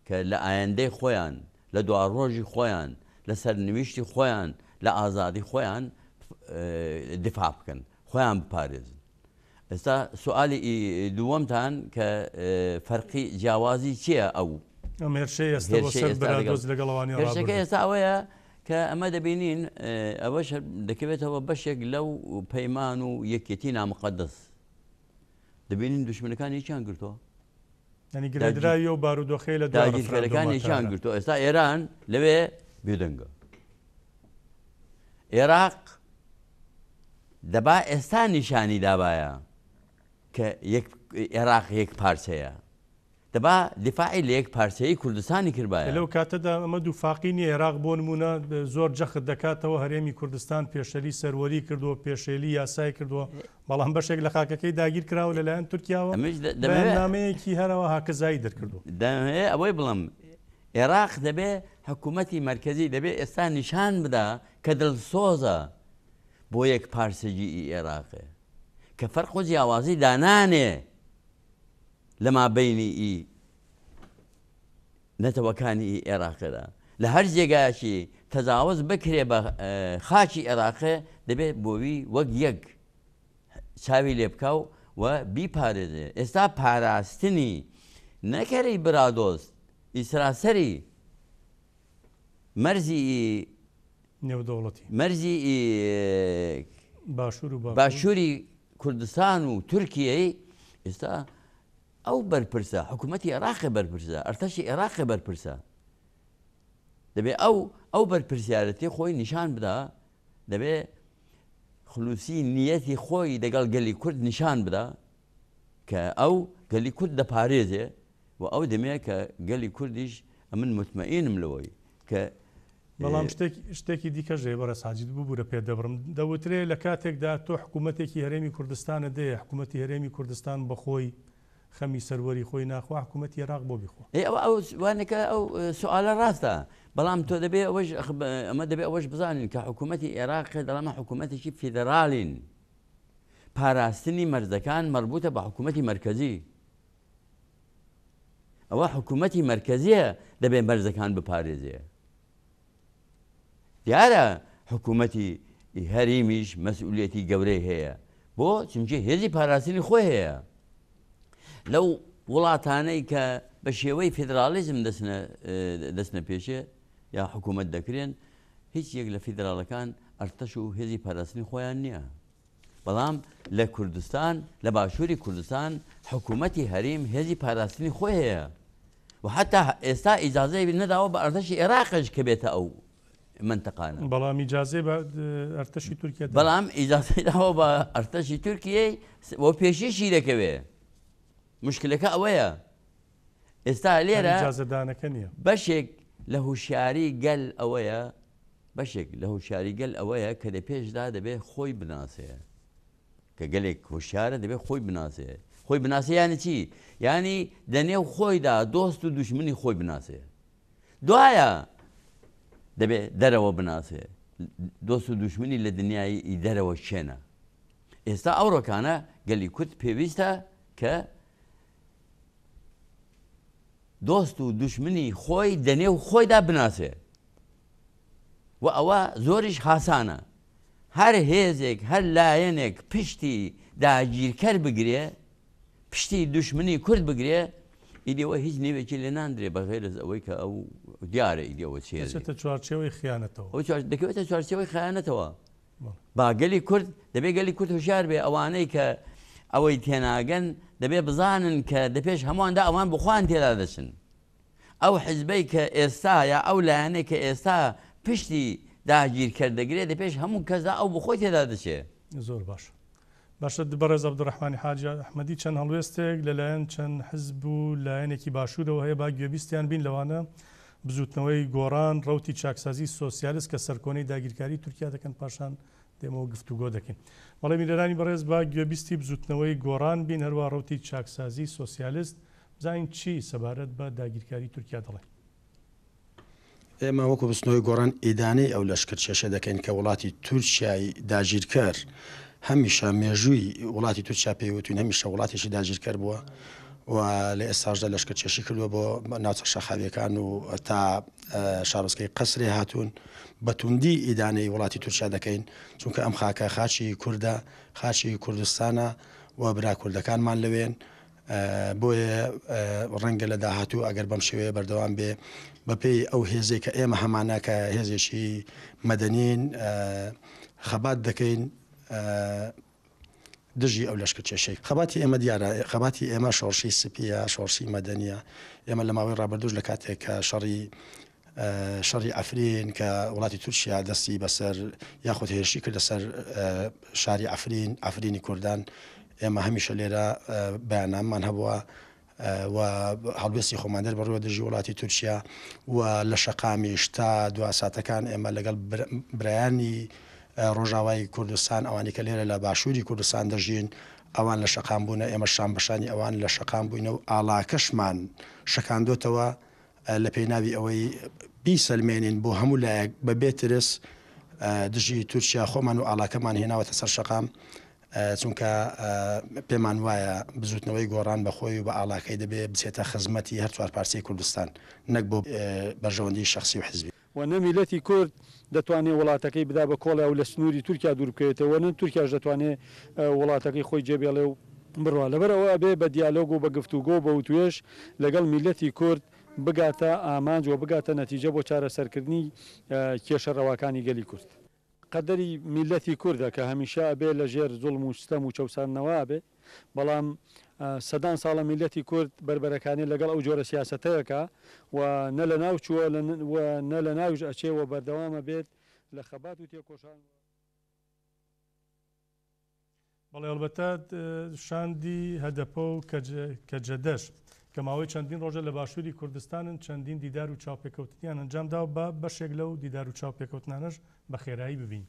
کە لە ئایندەی خۆیان، لە دواڕۆژی خۆیان، لە سەرنویشتی خۆیان، لە ئازادی خۆیان دیفاع بکەن، خۆیان بپارێزن. ئێستا سوالی دووەمتان کە فەرقی جیاوازی چییە ئەو ئەم هێرشەی ئێستا بۆ سەر برادۆست لەگەڵ ئەوانی هێرشەکە ئێستا ئەوەیە کە ئەمە دەبینین ئەوەش دەکەوێتەوە بەشێک لەو پەیمان و یەکێتی نامقدس دەبینین دوشمنەکان یەکیان گرتووە. یانی گرێدراوی ئەو بارودۆخەیە لە دوای داگیرکەرەکان یەکیان گرتووە ئێستا ئێران لەوێ بێدەنگە. ئێراق دەبا ئێستا نیشانی دابایە کە یەک ئێراق یەک پارچەیە. دەبا دیفاعی لە یەک پارچەیی کوردستانی کردبایە. لەو کاتەدا ئەمە دووفاقی نییە، ئێراق بۆ نموونە زۆر جەخت دەکاتەوە هەرێمی کوردستان پێشەلی سەروەری کردووە، پێشێلی یاسای کردووە، بەڵام بەشێک لە خاکەکەی داگیر کراوە لەلایەن تورکیاوە، بەیاننامەیەکی هەرەوە هاکەزایی دەرکردووە. دەمەوێ ئەوەی بڵێم، ئێراق دەبێ حکوومەتی مەرکەزی دەبێ ئێستا نیشان بدا کە دڵسۆزە بۆ یەک پارچەگیی ئێراقێ، کە فەرق و جیاوازی دانانێ لە مابەینی ئی نەتەوەکانی ئی ئێراقێدا لە هەر جێگایەکی تەجاوز بکرێ بە خاکی ئێراقێ دەبێت بۆوی وەک یەک چاوی لێ بکا و و بیپارێزێ ئێستا پاراستنی نەکەری برادۆست ئیسراسەری مەرزی ئی نێودەوڵەتی مەرزی ئی باشوور و باکوور. باشووری کوردستان و تورکیەی ئێستا ئەو بەرپرسە حکوومەتی عێراقی بەرپرسە ئەرتەشی عێراقی بەرپرسە دەبێ ئەو ئەو بەرپرسیارەتی خۆی نیشان بدا دەبێ خلوسی نیەتی خۆی دەگەڵ گەلی کورد نیشان بدا کە ئەو گەلی کورد دەپارێزێ و ئەو دەمەیە کە گەلی کوردیش ئەمن موتمەئینم لەوەی کە بەڵام شتێک شتێکی دیکەش هەیە بەڕێز حاجی ببورە پێت دەبڕم دەوترێ لە کاتێکدا تۆ حکوومەتێکی هەرێمی کوردستانت دەیە حکوومەتی هەرێمی کوردستان بەخۆی خەمی سەروەری خۆی ناخوا حکوومەتی عێراق بۆ بیخوا. ئەی ئەوە ئەو وانەکە ئەو سوالە ڕاستە بەڵام تۆ دەبێ ئەوەش ئەمە دەبێ ئەوەش بزانین کە حکوومەتی عێراق دەڵێمە حکوومەتێکی فیدراڵین پاراستنی مەرزەکان مەربوتە بە حکوومەتی مەرکەزی ئەوە حکوومەتی مەرکەزیە دەبێ مەرزەکان بپارێزێ دیارە حکوومەتی هەریمیش مەسئولەتی گەورەی هەیە بۆ چونکی هێزی پاراستنی خۆی هەیە لەو وڵاتانەی کە بە شێوەی فیدراڵیزم دەچنە دەچنە پێشێ یا حکوومەت دەکرێن هیچ یەک لە فیدراڵەکان ئەرتەش و هێزی پاراستنی خۆیان نییە. بەڵام لە کوردستان لە باشووری کوردستان حکوومەتی هەریم هێزی پاراستنی خۆی هەیە و حتا ئێستا ئیجازەی نەداوە بە ئەرتەشی عێراقش کە بێتە ئەو مەنتەقانە. بەڵام ئیجازەی بە ئەرتەشی تورکیە داوە. بەڵام ئیجازەی داوە بە ئەرتەشی تورکیەی و پێشیشی دەکەوێ. مشکلەکە ئەوەیە ئێستا لێرە ئیجازەدانەکە نییە. بەشێک لە هوشیاری گەل ئەوەیە بەشێک لە هوشیاری گەل ئەوەیە کە لە پێشدا دەبێ خۆی بناسێ. کە گەلێک هۆشیارە دەبێت خۆی بناسێ. خۆی بناسێ یانی چی؟ یانی دەنێو خۆیدا دۆست و دوشمنی خۆی بناسێ. دوایە دەبێ دەرەوە بناسێ. دۆست و دوشمنی لە دنیای دەرەوە کێنە؟ ئێستا ئەوڕۆکانە گەلی کورد پێویستە کە دۆست و دوشمنی خۆی دەنێو خۆیدا بناسێ. و ئەوە زۆریش هاسانە. هەر هێزێک، هەر لایەنێک پشتی داگیرکەر بگرێ، پشتی دوشمنی کورد بگرێ، ئیدی ئەوە هیچ نێوێکی لێ ناندرێ بە غەیرەز ئەوەی کە ئەو دیارە ئیدی ئەوە چ هێزێکە. دەچێتە چوارچێوەی خیانەتەوە. ئەو چوار دەکەوێتە چوارچێوەی خیانەتەوە. با گەلی کورد دەبێ گەلی کورد هۆشیار بێ ئەوانەی کە ئەوەی تێناگەن دەبێ بزانن کە دەپێش هەموواندا ئەوان بخۆیان تێدا دەچن. ئەو حزبەی کە ئێستا یا ئەو لایەنەی کە ئێستا پشتی داگیرکەر دەگرێت لە پێش هەموو کەسدا ئەو بۆخۆی تێدا دەچێ. زۆر باشە. باشە بەڕێز عەبدولڕەحمانی حاجی ئەحمەدی چەند هەڵوێستێک لە لایەن چەند حزب و لایەنێکی باشوورەوە هەیە با گوێبیستیان بین لەوانە بزووتنەوەی گۆڕان، ڕەوتی چاکسازی سۆسیالست کە سەرکۆنەی داگیرکاری تورکیا دەکەن پاشان دێمەوە گفتوگۆ دەکەین. بەڵێ بینەرانی بەڕێز با گوێبیستی بزووتنەوەی گۆڕان بین هەروا ڕەوتی چاکسازی سۆسیالست بزانین چی سەبارەت بە داگیرکاری تورکیا دەڵێن. ئێمە وەکو بزوتنەوەی گۆڕان ئیدانەی ئەو لەشکرکێشیە دەکەین کە وڵاتی تورکیای داگیرکەر هەمیشە مێژووی وڵاتی تورکیا پێی وتوین هەمیشە وڵاتێکی داگیرکەر بووە و لە ئێستاشدا لەشکرکێشی کردووە بۆ ناوچە شاخاویەکان و تا شارۆچکەی قەسرێ هاتوون بە توندی ئیدانەی وڵاتی تورکیا دەکەین چونکە ئەم خاکە خاکی کوردە خاکی کوردستانە و برا کوردەکانمان لەوێن بۆیە ڕەنگە لە داهاتوو ئەگەر بەم شێوەیە بەردەوام بێ بەپێی ئەو هێزێک کە ئێمە هەمانە کە هێزێکی مەدەنین خەبات دەکەین دژی ئەو لەشکرکێشەی. خەباتی ئێمە دیارە، خەباتی ئێمە شۆڕشی سپییە، شۆڕشی مەدەنییە. ئێمە لە ماوەی ڕابردووش لە کاتێک کە شەڕی شەڕی عەفرین کە وڵاتی تورکیا دەستی بەسەر یاخود هێرشی کردە سەر شاری عەفرین، عەفرینی کوردان، ئێمە هەمیشە لێرە بەیاننامەمان هەبووە و هەڵوێستی خۆمان دەربڕیوە دژی وڵاتی تورکیا و لە شەقامیش تا دوا ساتەکان ئێمە لەگەڵ برایانی ڕۆژاوای کوردستان ئەوانی کە لێرە لە باشووری کوردستان دەژین ئەوان لە شەقام بوونە ئێمە شان بەشانی ئەوان لە شەقام بووینە و ئاڵاکەشمان شەکاندۆتەوە لە پێناوی ئەوەی بیسەلمێنین بۆ هەموو لایەک بە بێ ترس دژی تورکیا خۆمان و ئاڵاکەمان هێناوەتە سەر شەقام چونکە پێمان وایە بزوتنەوەی گۆڕان بە خۆی و بە ئاڵاکەی دەبێ بچێتە خزمەتی هەر چوارپارچەی کوردستان نەک بۆ بەرژەوەندی شەخسی و حزبی. وە نە میللەتی کورد دەتوانێ وڵاتەکەی بدا بە کۆڵیا و لە سنووری تورکیا دوور بکەوێتەوە وە نە تورکیاش دەتوانێ وڵاتەکەی خۆی جێ بێڵێ و بڕوا. لەبەر ئەوە ئەبێ بە دیالۆگ و بە گفتوگۆ و بە وتوێژ لەگەڵ میللەتی کورد بگاتە ئامانج و بگاتە نەتیجە بۆ چارەسەرکردنی کێشە ڕەواکانی گەلی کورد. قەدەری میللەتی کوردە کە هەمیشە ئەبێ لە ژێر زوڵم و ستەم و چەوساندنەوە بێ، بەڵام سەدان ساڵە میللەتی کورد بەربەرەکانێ لەگەڵ ئەو جۆرە سیاسەتەیەکا و نە لە ناو چووە و نە لە ناویش ئەچێ و بەردەوام ئەبێت لە خەبات و تێکۆشان و. بەڵێ ئەڵبەتە شاندی هەدەپە و کەجەدەش کە ماوەی چەندین ڕۆژە لە باشووری کوردستانن چەندین دیدار و چاوپێکەوتنیان ئەنجامدا و بە بەشێک لەو دیدار و چاوپێکەوتنانەش بە خێرایی ببین.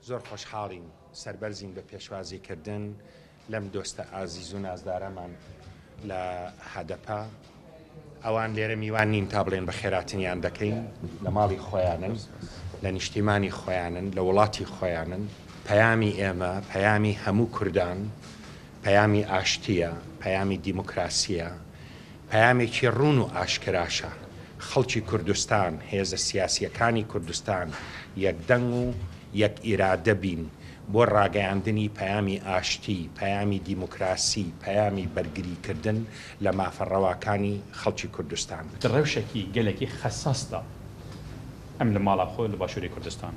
زۆر خۆشحاڵین سەربەرزین بە پێشوازی کردن لەم دۆستە ئازیز و نازدارەمان لە هەدەپە. ئەوان لێرە میوان نین تا بڵێن بەخێراتنیان دەکەین، لە ماڵی خۆیانن، لە نیشتیمانی خۆیانن، لە وڵاتی خۆیانن. پەیامی ئێمە، پەیامی هەموو کوردان، پەیامی ئاشتییە، پەیامی دیموکراسییە، پەیامێکی ڕوون و ئاشکراشە، خەڵکی کوردستان، هێزە سیاسییەکانی کوردستان یەکدەنگ و یەک ئیرادە بین. بۆ ڕاگەیاندنی پەیامی ئاشتی، پەیامی دیموکراسی، پەیامی بەرگریکردن لە مافە ڕەواکانی خەڵکی کوردستان. Di rewşekî gelekî xesas de em li mala xwe li Başûrê Kurdistan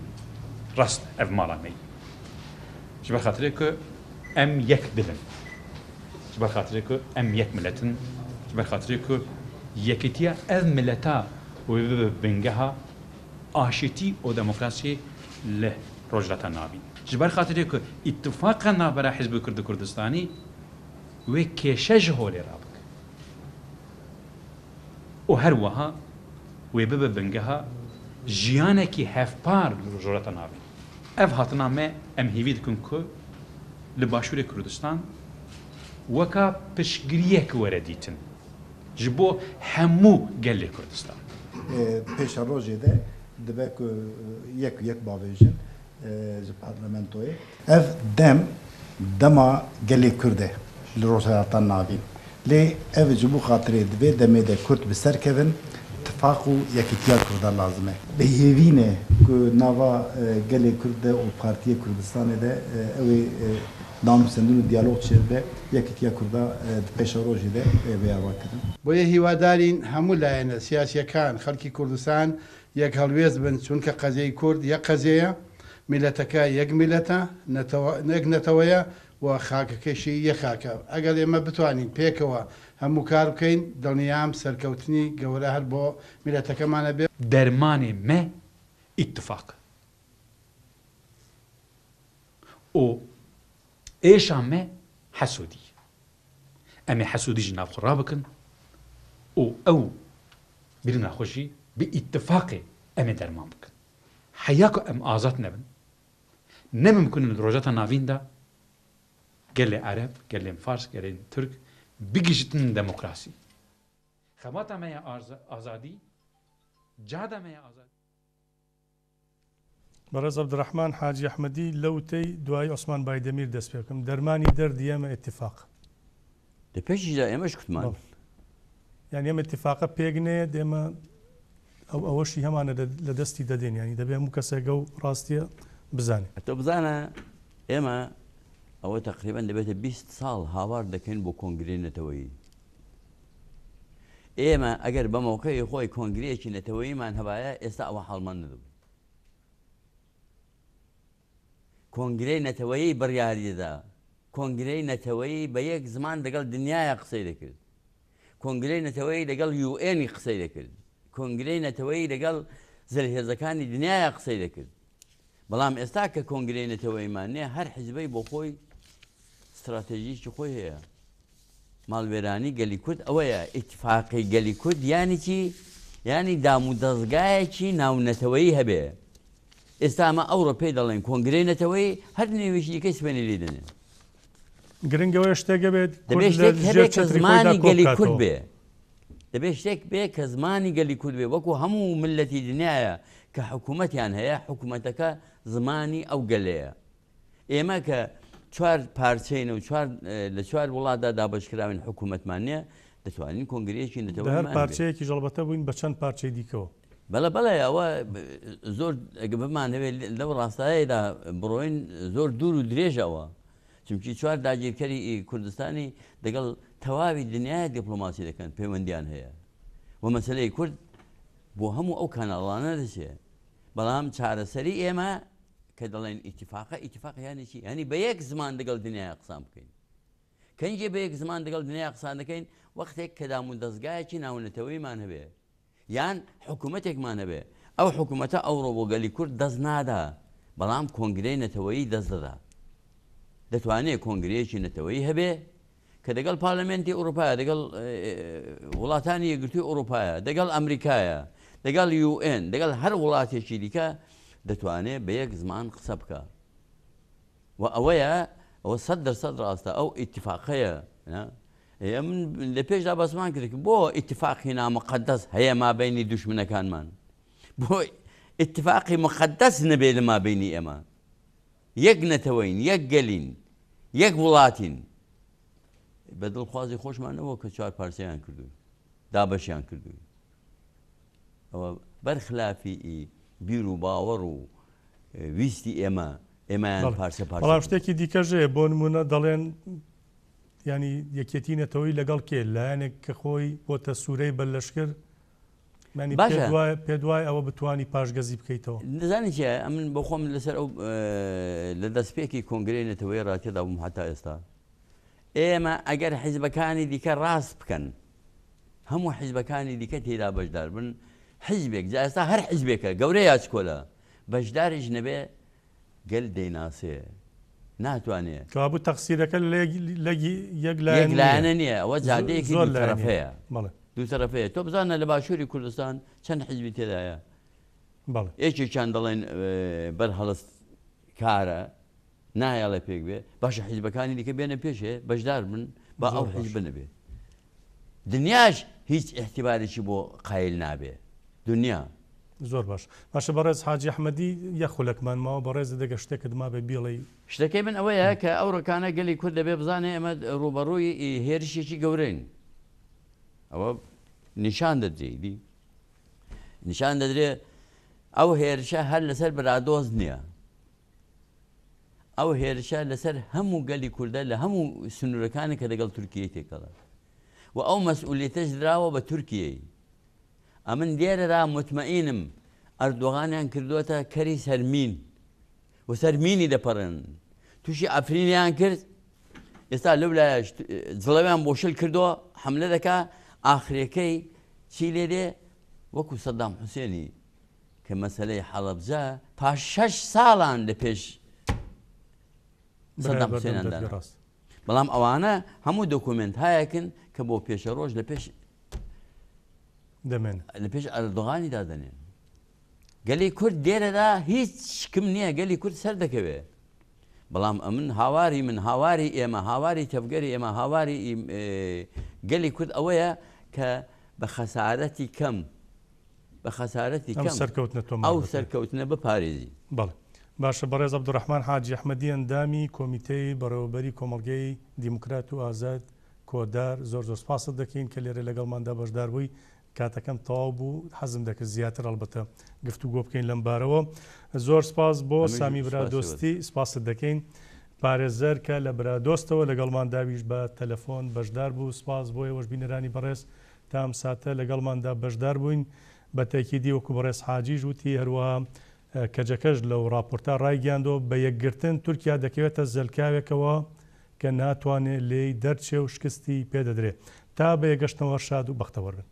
rast ev mala me ye. Ji ber xatirê ku em yek dil in. Ji ber xatirê ku em yek milet in. Ji ber xatirê ku yekîtiya ev mileta wê bibe bingeha aşîtî û demokrasiyê li Rojhilata Navîn. Ji ber xatirê ku îtîfaqa navbera Hizbê Kurd û Kurdistanî wê kêşe ji holê rabike û her wiha wê bibe bingeha jiyanekî hevpar li Rojhilata Navîn. Ev hatina me em hêvî dikin ku li Başûrê Kurdistan weka piştgiriyek were dîtin ji bo hemû gelê Kurdistan. Pêşerojê de dibe ku yek û yek bavêjin ji parlamentoyê. Ev dem dema gelê Kurd e li Rojhilata Navîn. Lê ev ji bo xatirê di vê demê de Kurd bi ser kevin, tifaq û yekîtiya Kurdan lazim e. Bi hêvî ne ku nava gelê Kurd de û Partiyê Kurdistanê de ew ê danûstendin û diyalog çêbibe, yekîtiya Kurda di pêşerojê de bê avakirin. بۆیە هیوادارین هەموو لایەنە سیاسییەکان، خەڵکی کوردستان یەک هەڵوێست بن، چونکە قەزیەی کورد یەک قەزیەیە، میللەتەکە یەک میللەتە، نەتەوە یەک نەتەوەیە و خاکەکەشی یەک خاکە. ئەگەر ئێمە بتوانین پێکەوە هەموو کار بکەین، دڵنیام سەرکەوتنی گەورە هەر بۆ میللەتەکەمان ئەبێ. دەرمانێ مە ئیتفاق û êşa me hesûdî ye. Em ê hesûdî ji nav xwe rabikin û ew birîna xwe jî bi îttifaqê em ê derman bikin. Heya ku em azad nebin, ne mimkun in li Rojhilata Navîn de gelê Ereb, gelên Fars, gelên Tirk bigihîştin demokrasî. Xebata me ya azadî, cada me ya azadî. بەڕێز عەبدولڕەحمان حاجی ئەحمەدی لە وتەی دوایی عوسمان بایدەمیر دەست پێ بکەم، دەرمانی دەردی ئێمە ئیتیفاق. لە پێشیشدا ئێمەش کوتمان. بەڵێ. یانی ئەم ئیتیفاقە پێک نەیەت ئێمە ئەو ئەوەشی هەمانە لە دەستی دەدەین، یانی دەبێ هەموو کەسێک ئەو ڕاستییە بزانێ. ئەتۆ بزانە ئێمە ئەوە تەقریبەن دەبێتە 20 ساڵ هاوار دەکەین بۆ کۆنگرەی نەتەوەیی. ئێمە ئەگەر بە مەوقعی خۆی کۆنگرەیەکی نەتەوەییمان هەبایە ئێستا ئەوە حاڵمان نەدەبوو. کۆنگرەی نەتەوەیی بڕیاری دەدا. کۆنگرەی نەتەوەیی بە یەک زمان دەگەڵ دنیایا قسەی دەکرد. کۆنگرەی نەتەوەیی لەگەڵ یو ئێنی قسەی دەکرد. کۆنگرەی نەتەوەیی لەگەڵ زلهێزەکانی دنیایا قسەی دەکرد. بەڵام ئێستا کە کۆنگرەی نەتەوەییمان نییە هەر حیزبەی بۆ خۆی ستراتێژیی خۆی هەیە. ماڵوێرانی گەلی کورد ئەوەیە ئیتفاقی گەلی کورد یانی چی؟ یانی دامودەزگایەکی ناونەتەوەیی هەبێ. ئێستا ئەمە ئەوڕۆ پێی دەڵێن کۆنگرەی نەتەوەیی، هەر نێوێکی دیکەی سبەینێ لێی دەنێن. گرنگ ئەوەیە شتێک هەبێت دەبێ کورد لە شتێک ژێر هەبێ کە چەتری خۆیدا زمانی کۆ گەلی کورد بکاتەوە. بێ. دەبێ شتێک بێ کە زمانی گەلی کورد بێ وەکو هەموو میللەتی دنیایە کە حکوومەتیان هەیە، حکوومەتەکە زمانی ئەو گەلەیە. ئێمە کە چوار پارچەین و چوار لە چوار وڵاتدا دابەشکراوین حکوومەتمان نییە، دەتوانین کۆنگرەیەکی لە هەر نەتەوەییمان هەبێ. پارچەیەکیش ئەڵبەتە بووین بە چەند پارچەی دیکەوە. بەڵێ بەڵێ ئەوە زۆر ئەگەر بمانەوێت لەو ڕاستایەدا بڕۆین زۆر دوور و درێژە ئەوە. چونکی چوار داگیرکەری کوردستانی دەگەڵ تەواوی دنیای دیپلۆماسی دەکەن، پەیوەندیان هەیە و مەسەلەی کورد بۆ هەموو ئەو کاناڵانە دەچێ. بەڵام چارەسەری ئێمە کە دەڵێن ئیتیفاقە، ئیتیفاق یانی چی؟ یانی بە یەک زمان دەگەڵ دنیای قسان بکەین. کەنجێ بە یەک زمان دەگەڵ دنیا قسان دەکەین وەختێک کە دام و دەزگایەکی ناونەتەوەیمان هەبێ یان حکوومەتێکمان هەبێ ئەو حکوومەتە ئەوڕۆ بۆ گەلی کورد دەست نادا بەڵام کۆنگرەی نەتەوەیی دەست دەدا دەتوانێت کۆنگرەیەکی نەتەوەیی هەبێ کە دەگەڵ پارلمنتی ئەوروپایە دەگەڵ وڵاتانی یەکگرتووی ئەوروپایە دەگەڵ ئەمریکایە دەگەڵ یوئێن دەگەڵ هەر وڵاتێکی دیکە دەتوانێت بە یەک زمان قسە بکە و ئەوەیە ئەوە 100% ڕاستە ئەو ئیتفاقەیە من لە پێشدا بەسمان کرد بۆ ئیتفاقی نامقدس هەیە مابینی دوشمنەکانمان بۆ ئیتفاقی مقدس نەبێ لە مابینی ئێمە یەک نەتەوەین یەک گەلین یەک وڵاتین بە دڵخوازی خۆشمانەوە کە چوار پارچەیان کردوین دابەشیان کردوین ئەوە بەرخلافی بیر و باوەڕ و ویستی ئێمە. ئێمەیان پارچە پارچە بەڵام شتێکی دیکەش هەیە بۆ نمونە دەڵێن ینی یەکێتی نەتەوەی لەگەڵ کێ لایەنێک کە خۆی بۆتە سوورەی بە لەشکر باشە پێ دوای ئەوە بتانی پاشگەزی بکەیتەوە دەزانی چیە ئەمن بۆ خۆم لەسەر ئەو لە دەستپێکی کۆنگرەی نەتەوەی ڕاتێدا بووم هەتا ئێستا ئێمە ئەگەر حیزبەکانی دیکە ڕاست بکەن هەموو حیزبەکانی دیکە تێدا بەشدار بن حیزبێک جا ئێستا هەر حیزبێکە گەورە یا چکۆلە بەشداریش نەبێ گەل دەیناسێ ناتوانێ. کەوابوو تەقسیرەکە لە یەک لایەن یەک لایەنە نییە ئەوە جادەیەکی دوو تەرەفەیە دوو تەرەفەیە تۆ بزانە لە باشووری کوردستان چەند حیزبی تێدایە یەکێکیان دەڵێن بەرهەڵست کارە نایەڵێ پێک بێ باشە حیزبەکانی دیکە بێنە پێشێ بەشدار بن با ئەو حیزبە نەبێ دنیاش هیچ ئیحتیبارێکی بۆ قایل نابێ دنیا. زۆر باش باشە بەڕێز حاجی ئەحمەدی یەک خولەکمان ماوە بەڕێزت ئەگەر شتێکت مابێ بیڵێی. شتەکەی من ئەوەیە کە ئەو ڕکانە گەلی کورد دەبێ بزانێ ئێمە ڕووبەڕووی هێرشێکی گەورەین ئەوە نیشان دەدرێ دی نیشان دەدرێ ئەو هێرشە هەر لەسەر برادۆست نییە ئەو هێرشە لەسەر هەموو گەلی کوردە لە هەموو سنوورەکانی کە لەگەڵ تورکیەی تێکەڵە و ئەو مەسئولیەتەش دراوە بە تورکیەی. ئەمن لێرەرا موتمەئینم ئەردۆغانیان کردووەتە کەری سەر مین و سەر مینی دەپەڕێنن. تووشی عەفرینیان کرد، ئێستا لەو لایەش جڵەویان بۆ شل کردووە، حەملە دەکا، ئاخرێکەی چی لێ دێ؟ وەکوو سەدام حوسێنی کە مەسەلەی حەڵەبجە پاش شەش ساڵان لە پێش سەدام حوسێنیان دانا. بەڵام ئەوانە هەموو دۆکۆمێنتهایەکن کە بۆ پێشەڕۆژ لە پێش دەمێن لە پێش ئەردۆغانی دادەنێن. گەلی کورد لێرەدا هیچ شکم نییە گەلی کورد سەر دەکەوێ. بەڵام ئەمن هاواری من هاواری ئێمە هاواری تەڤگەری ئێمە هاواری گەلی کورد ئەوەیە کە بە خەسارەتی کەم بە خەسارەتی ئەم کەم سەرکەوتنە تۆمار ئەو بکرێت. سەرکەوتنە بپارێزین. بەڵێ. باشە بەڕێز عەبدولڕەحمان حاجی ئەحمەدی ئەندامی کۆمیتەی بەڕێوەبەری کۆمەڵگەی دیموکرات و ئازاد، کۆدار، زۆر زۆر سپاست دەکەین کە لێرە لەگەڵماندا بەشدار بووی. کاتەکەم تەواو بوو حەزم دەکرد زیاتر ئەڵبەتە گفتوگۆ بکەین لەم بارەوە. زۆر سپاس بۆ ئەمنیش سامی سپاسی برادۆستی سپاست دەکەین. پارێزەر کە لە برادۆستەوە لەگەڵماندا ویش بە تەلەفۆن بەشدار بوو. سپاس بۆ ئێوەش بینەرانی بەڕێز تا ئەم ساتە لەگەڵماندا بەشدار بووین، بە تەئکیدی وەکو بەڕێز حاجیش وتی، هەروەها کەجەکەش لەو ڕاپۆرتە ڕایگەیاندووە، بە یەکگرتن تورکیا دەکەوێتە زەلکاوێکەوە کە ناتوانێ لێی دەرچێ و شکستی پێدەدرێ. تا بە یەکگەشتنەوە شاد و بەختەوەر بن.